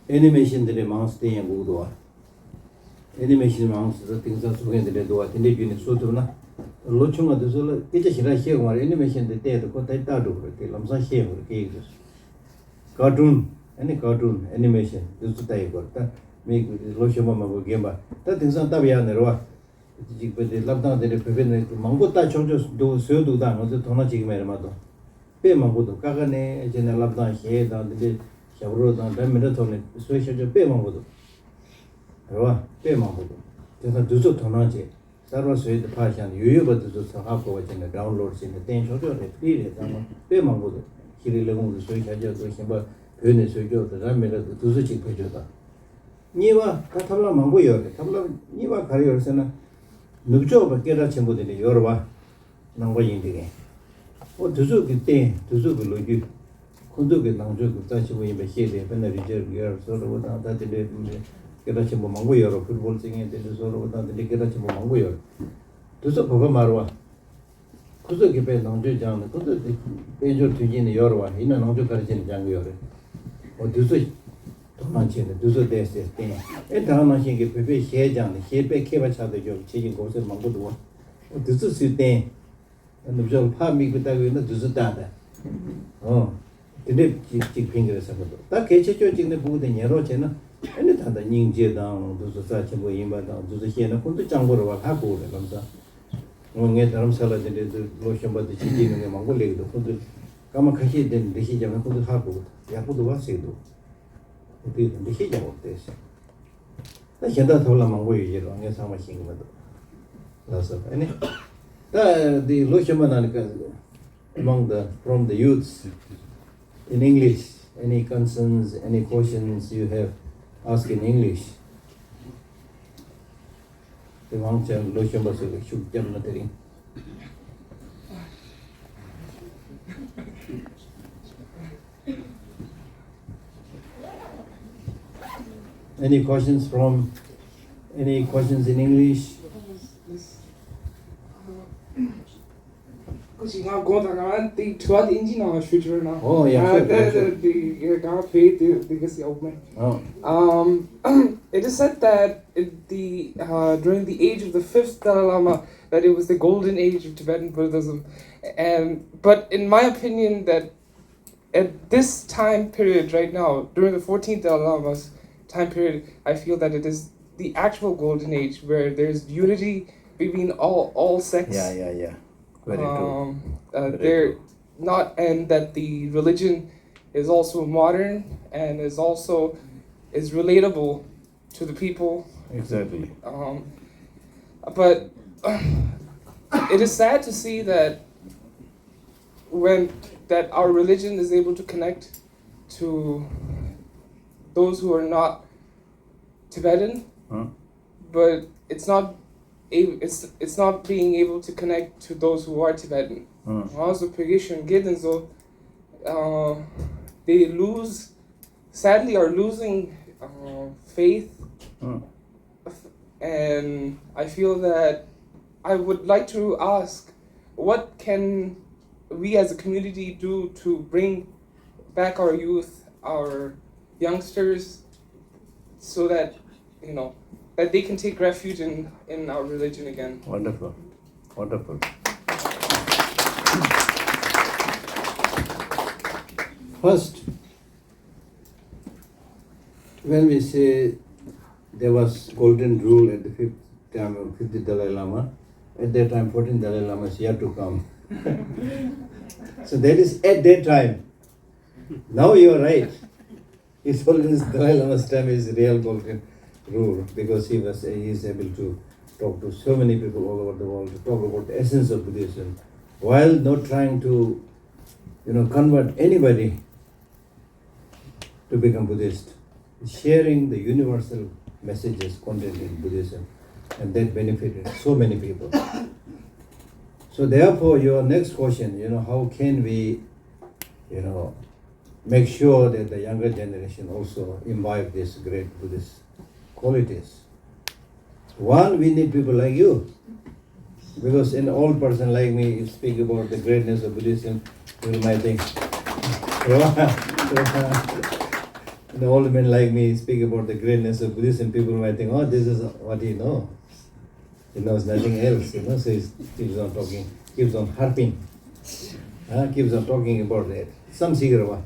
ཨེ་ནི་མེ་ཤིན་དེ་འདྲས་མང་སེ་བསྟན་ཡས་དགོས་ཀྱི་འདུག་བ། ཨེ་ནི་མེ་ཤིན་མང་སེ་ད་དེང་སང་བཟོ་མཁན་དེ་འདྲས་འདུག་བ། དེ་འདྲས་བརྒྱུད་ནས་བཟོ་ཐུབ་ན། ལོ་ཆུང་བ་དེ་ཚོ་ལ་སྐད་ཆ་ཞེ་དྲག་བཤད་དགོས་མ་རེད། ཨེ་ནི་མེ་ཤིན་དེ་བལྟས་དུས་ཁོ་ད་ལྟ་འགྲོ་གི་རེད། དེ་ལམ་སང་ཤེས་ཡོང་གི་རེད། སྐད་ཡིག་དེ་ཚོ། ཀར་ཊུན། ཨ་ནི་ཀར་ཊུན་ཨེ་ནི་མེ་ཤིན་དེ་ཚོ་ལྟ་ཡི་དགོས་རེད། ད་མི་ལོ་གཞོན་པ་མང་པོ་རྒན་པ་ད་དེང་སང་ལྟ་བ་ཡག་ནི་རེད་བ། གཅིག་པ་དེ་བསླབ་སྟངས་དེ་འདྲའི་བོད་པའི་ནང་མང་པོ་ལྟ་ཆོག་ཆོག་འདུག་བཟོས་འདུག་ད་ང་ཚོས་དོ་སྣང་བྱེད་ཀྱི་མེད་རེད་མ་གཏོགས། དཔེ་མང་པོ་འདུག་ཀ་ཁ་ནས་བྱས་ནས་བསླབ་སྟངས་གཞས་དང་དེ་འདྲའི་ཞབས་བྲོ་དང་འདྲ་མི་འདྲ་ཐོག་ནས་བཟོས་བཞག་ཆོག་དཔེ་མང་པོ་འདུག་རེད་བ། དཔེ་མང་པོ་འདུག་དེ་ཚོ་དུས་ཚོད་དོ་སྣང་བྱེད། གསར་པ་བཟོས་ཏེ་ཕར་བཞག་ནས་ཡོད་ཡོད་པ་དེ་ཚོ་ཚང་ཧ་གོ་བ་བྱས་ནས་ཌའུན་ལོཌ་བྱས་ནས་བསྟན་ཆོག་ཆོག་རེད། ཕི་རི་རེད། ཚང་མ་དཔེ་མང་པོ་འདུག་ཤེས་རིག་ལས་ཁུངས་ཀྱིས་བཟོས་བཞག་ཆོག་འདུག་གཞན་པ་བོད་ནས་བཟོས་ཆོག་འདུག་ར་མི་ར་འདུག་དུས་ཚོད་གཅིག་བེད་སྤྱོད་དང་། གཉིས་པ་ད་ཐབས་ལམ་མང་པོ་ཡོད་རེད། ཐབས་ལམ་གཉིས་པ་ག་རེ་ཡོད་རེད་ཟེར་ན། ནུབ་ཕྱོགས་པ་སྐད་གྲགས་ཆེན་པོ་དེ་འདྲ་ཡོད་རེད་བ། ནང་པ་ཡིན་དེ་གས། ཨོ་དེ་ཚོ་གི་བསྟན་དེ་ཚོ་གི་ལོ་རྒྱུས། ཁོང་ཚོ་གི་ནང་ཆོས་ཀྱི་རྩ་ཆེན་པོ་ཡིན་པ་ཤེས་ཏེ་དཔེར་ན་རི་ཅར་གི་ཡར་བཟོ་འདྲ་བོ་དང་ད་དེ་འདྲའི་སྐད་གྲགས་ཆེན་པོ་མང་པོ་ཡོད་རེད། ཕུཊ་བོལ་རྩེད་མཁན་དེ་འདྲའི་བཟོ་འདྲ་བོ་དང་དེ་འདྲའི་སྐད་གྲགས་ཆེན་པོ་མང་པོ་ཡོད་རེད། དེ་ཚོ་བོད་པ་མ་རེད་བ། ཁོ་ཚོ་གིས་དཔེ་ནང་ཆོས་སྦྱངས་ནས་ཁོ་ཚོ་དེ་དཔལ་འབྱོར་མཐུན་རྐྱེན་ནི་ཡོད་རེད་བ། ཡིན་ན་ནང་ཆོས་ག་རེ་བྱས་ནས་སྦྱང་གི་ཡོད་རེད། འོ་དུས་ཚོད་དོ་སྣང་བྱས་ནས་དུས་ཚོད་བསྡད་ཟེར་བསྟན། ཨེ་ད་ག་ནང་བཞིན་གྱི་བོད་པས་གཞས་སྦྱངས་ནས་གཞས་དཔེ་མཁས་པ་ཆགས་བསྡད་ཀྱོག་བྱེད་ཀྱིན་གོ་སེ་མང་པོ་འདུག་བ། འོ་དུས་ཚོད་སུས་བསྟན། ནུབ་ཕྱོགས་ལ་ཕར་མིག་དཔེ་ལྟ་གི་ཡོད་ན་དུས་ཚོད་བལྟ་དང་། འོ། དེ་འདྲས་ཅིག་ཅིག་ཕན་གི་རེད་བསམ་གི་འདུག་ད་གལ་ཆེ་ཤོས་གཅིག་ནི་ཕྲུ་གུ་དེ་ཉན་རོགས་བྱས་ན། ཨ་ནི་ད་ལྟ་སྙིང་རྗེ་དང་དུས་ཚོད་རྩ་ཆེན་པོ་ཡིན་པ་དང་དུས་ཚོད་ཤེས་ན་ཁོང་ཚོ་སྤྱང་པོ་རེད་བ། ཧ་གོ་གི་རེད་ལམ་སང་། འོ་ངས་རྡ་རམ་ས་ལ་དེ་འདྲའི་དུས་ལོ་གཞོན་པ་དེ་ཕྱི་རྒྱལ་ནང་མི་མང་པོ་སླེབས་ཀྱི་འདུག་ཁོང་ཚོས་སྐར་མ་ཁ་ཤས་དེ་འདྲ་ཤེས་ཀྱང་ན་ཁོང་ཚོས་ཧ་གོ་གི་འདུག་ཡག་པོ་འདུག་བ་ཟེར་གི་འདུག་དེ་འདྲ་ཤེས་ཀྱང་འོ་དེ་ཟེར། ད་གཞན་དག་ཐོབ་ལ་མང་པོ་ཡོད་ཀྱི་རེད། ངས་ཚང་མ་ཤེས་ཀྱི་མི་འདུག་ལགས་སོ། ཨ་ནི། ད་འདི་ལོ་གཞོན་པ་ནང་ནས་ཀ- among the, from the youths in English, any concerns, any questions you have, ask in English. དེ་མང་ཆེ་ལོ་གཞོན་པ་ཚོས་ཤུགས་བརྒྱབ་ན་དེ་རིང་། Any questions from, any questions in English? Because you can't go down and think to what engine on the future now. Oh, yeah, sure, yeah, sure. The, the, the, the, the, the, the, the, the, Oh. Um, it is said that in the, uh, during the age of the fifth Dalai Lama, that it was the golden age of Tibetan Buddhism. And, but in my opinion, that at this time period right now, during the fourteenth Dalai Lama's time period, I feel that it is the actual golden age where there's unity between all, all sects. Yeah, yeah, yeah. Very true. Um, uh, Very they're true. Not, and that the religion is also modern and is also, is relatable to the people. Exactly. Um, but it is sad to see that when, that our religion is able to connect to those who are not Tibetan, Huh? but it's not a- it's it's not being able to connect to those who are Tibetan. Huh? Also, Purgation Geden, so, uh, they lose, sadly, are losing, uh, faith. Huh? And I feel that I would like to ask, what can we as a community do to bring back our youth, our youngsters, so that, you know, that they can take refuge in, in our religion again? Wonderful. Wonderful. First, when we say there was golden rule at the fifth time of fifth Dalai Lama, at that time fourteenth Dalai Lama is yet to come. So that is at that time. Now you are right. It's always Dalai Lama's time is real golden rule because he was, he is able to talk to so many people all over the world, to talk about the essence of Buddhism, while not trying to, you know, convert anybody to become Buddhist, sharing the universal messages contained in Buddhism, and that benefited so many people. So therefore, your next question, you know, how can we, you know, make sure that the younger generation also imbibe these great Buddhist qualities? One, we need people like you. Because an old person like me, you speak about the greatness of Buddhism, people might think, an old man like me speak about the greatness of Buddhism, people might think, oh, this is what he knows. He knows nothing else, you know, so he keeps on talking, keeps on harping, uh, keeps on talking about that. Some secret one.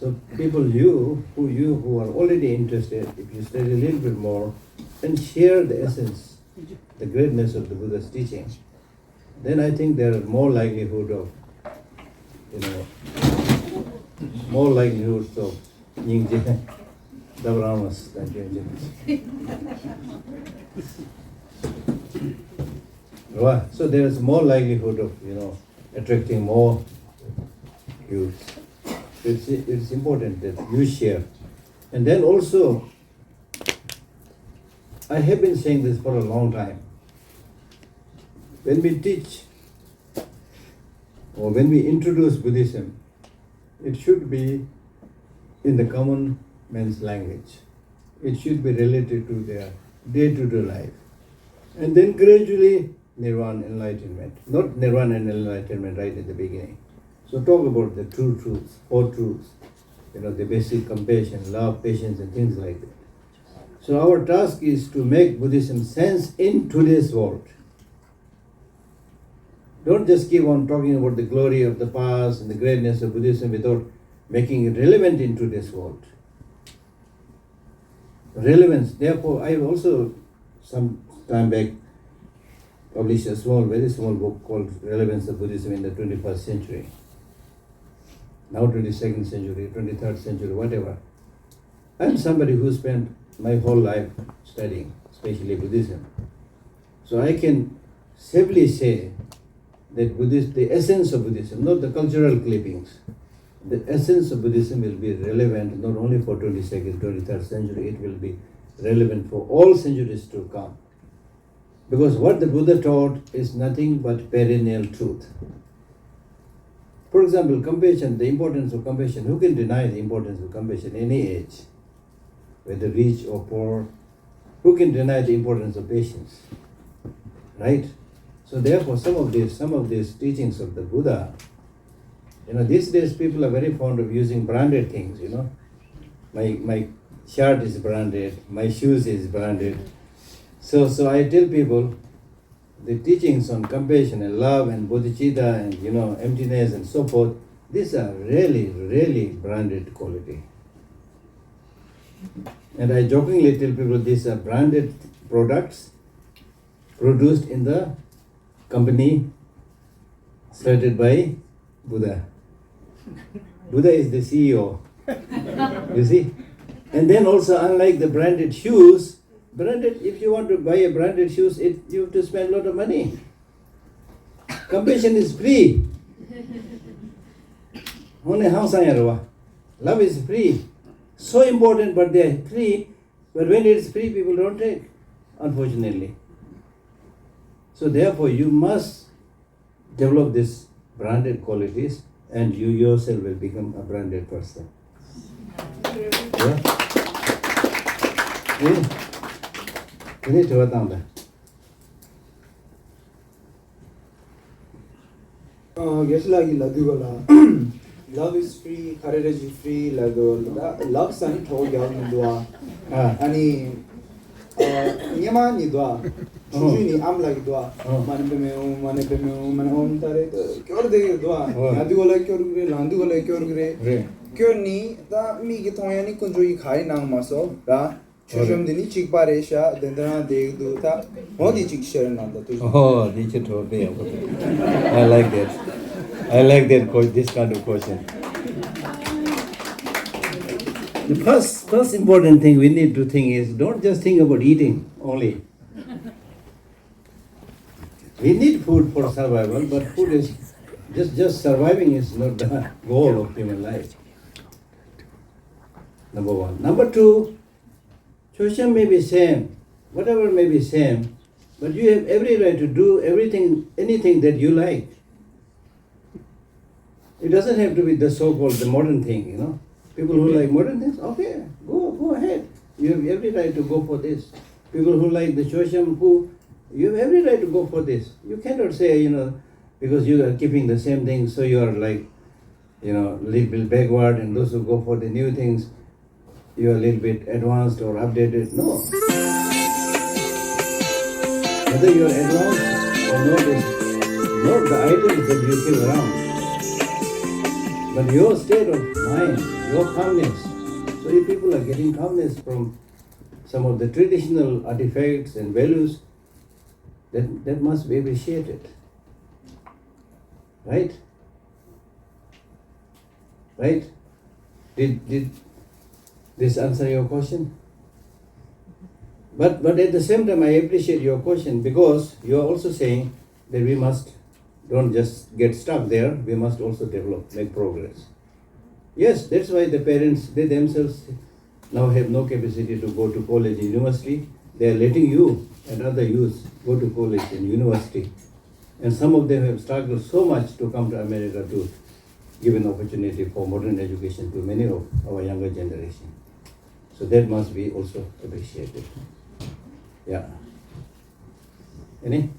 So people, you who, you who are already interested, if you study a little bit more and share the essence the greatness of the Buddha's teaching, then I think there are more likelihood of, you know, more likelihoods of Nyingje Dabrahmas than Nyingje. Right? So there is more likelihood of, you know, attracting more youth. It's, it's important that you share. And then also, I have been saying this for a long time. When we teach or when we introduce Buddhism, it should be in the common man's language. It should be related to their day to day life. And then gradually, Nirvana enlightenment. Not Nirvana and enlightenment right at the beginning. So, talk about the true truths, four truths, you know, the basic compassion, love, patience, and things like that. So, our task is to make Buddhism sense in today's world. Don't just keep on talking about the glory of the past and the greatness of Buddhism without making it relevant in today's world. Relevance. Therefore, I also, some time back, published a small, very small book called Relevance of Buddhism in the twenty-first Century. Now, twenty-second century, twenty-third century, whatever. I'm somebody who spent my whole life studying, especially Buddhism. So I can safely say that Buddhist, the essence of Buddhism, not the cultural clippings, the essence of Buddhism will be relevant not only for twenty-second, twenty-third century, it will be relevant for all centuries to come. Because what the Buddha taught is nothing but perennial truth. For example, compassion, the importance of compassion. Who can deny the importance of compassion in any age, whether rich or poor? Who can deny the importance of patience? Right? So therefore, some of these, some of these teachings of the Buddha, you know, these days people are very fond of using branded things, you know. My, my shirt is branded, my shoes is branded. So, so I tell people, the teachings on compassion and love and bodhicitta and, you know, emptiness and so forth, these are really, really branded quality. And I jokingly tell people these are branded products produced in the company started by Buddha. Buddha is the C E O. You see? And then also, unlike the branded shoes, branded, if you want to buy a branded shoes, it, you have to spend a lot of money. Compassion is free. Only how saying, love is free. So important, but they are free. But when it's free, people don't take, unfortunately. So therefore, you must develop these branded qualities and you yourself will become a branded person. Yeah? Eh? དེ་ནས་དྲི་བ་བཏང་དང་། རྒན་ལགས་ཀྱིས་ལབ་དུས་ག་ལ། Love is free, ག་རེ་རེ་ཞིག་free ལབ་འདུག་ད་love ཟེར་ནི་གྲོགས་རྒྱག་མི་འདུག་ཨ། ཨ་ནི། སྔོན་མ་ནི་འདུག་ཨ། ཆུང་ཆུང་ནི་ཨམ་ལགས་ཀྱིས་འདུག་ཨ། མ་ནི་པེ་མེ་འོང་མ་ནི་པེ་མེ་འོང་མ་ནི་ཨོམ་ད་རེ་སྐྱོར་བསྡད་ཀྱི་འདུག་ཨ། ཡང་དུས་ག་ལ་སྐྱོར་གི་རེད། ལང་དུས་ག་ལ་སྐྱོར་གི་རེད། རེད། སྐྱོར་ནི་ད་མིག་གིས་མཐོང་ཡ་ནི་དཀོན་མཆོག་གི་ག་ཡིན་གནང་མ་སོང་ར། ཆོས་གཤམ་འདི་ནི་གཅིག་པ་རེད་ཤག་དེ་འདྲ་རང་བསྡད་ཀྱི་འདུག་ད་འོ་འདི་གཅིག་ཤེར་གནང་དང་ཐུགས་རྗེ་ཆེ། Oh, this is totally okay. I like that. I like that que- this kind of question. The first, first important thing we need to think is don't just think about eating only. We need food for survival, but food is just, just surviving is not the goal of human life. Number one. Number two, Chosham may be same, whatever may be same, but you have every right to do everything, anything that you like. It doesn't have to be the so-called the modern thing, you know. People who like modern things, okay, go go ahead. You have every right to go for this. People who like the Chosham, who, you have every right to go for this. You cannot say, you know, because you are keeping the same thing, so you are like, you know, little bit backward, and those who go for the new things, you are a little bit advanced or updated. No. Whether you are advanced or not is not the items that you keep around, but your state of mind, your calmness. So if people are getting calmness from some of the traditional artifacts and values, That, that must be appreciated. Right? Right? Did, did this answer your question? But, but at the same time, I appreciate your question because you are also saying that we must don't just get stuck there, we must also develop, make progress. Yes, that's why the parents, they themselves now have no capacity to go to college and university. They are letting you and other youths go to college and university. And some of them have struggled so much to come to America to give an opportunity for modern education to many of our younger generation. So that must be also appreciated. Yeah. Any?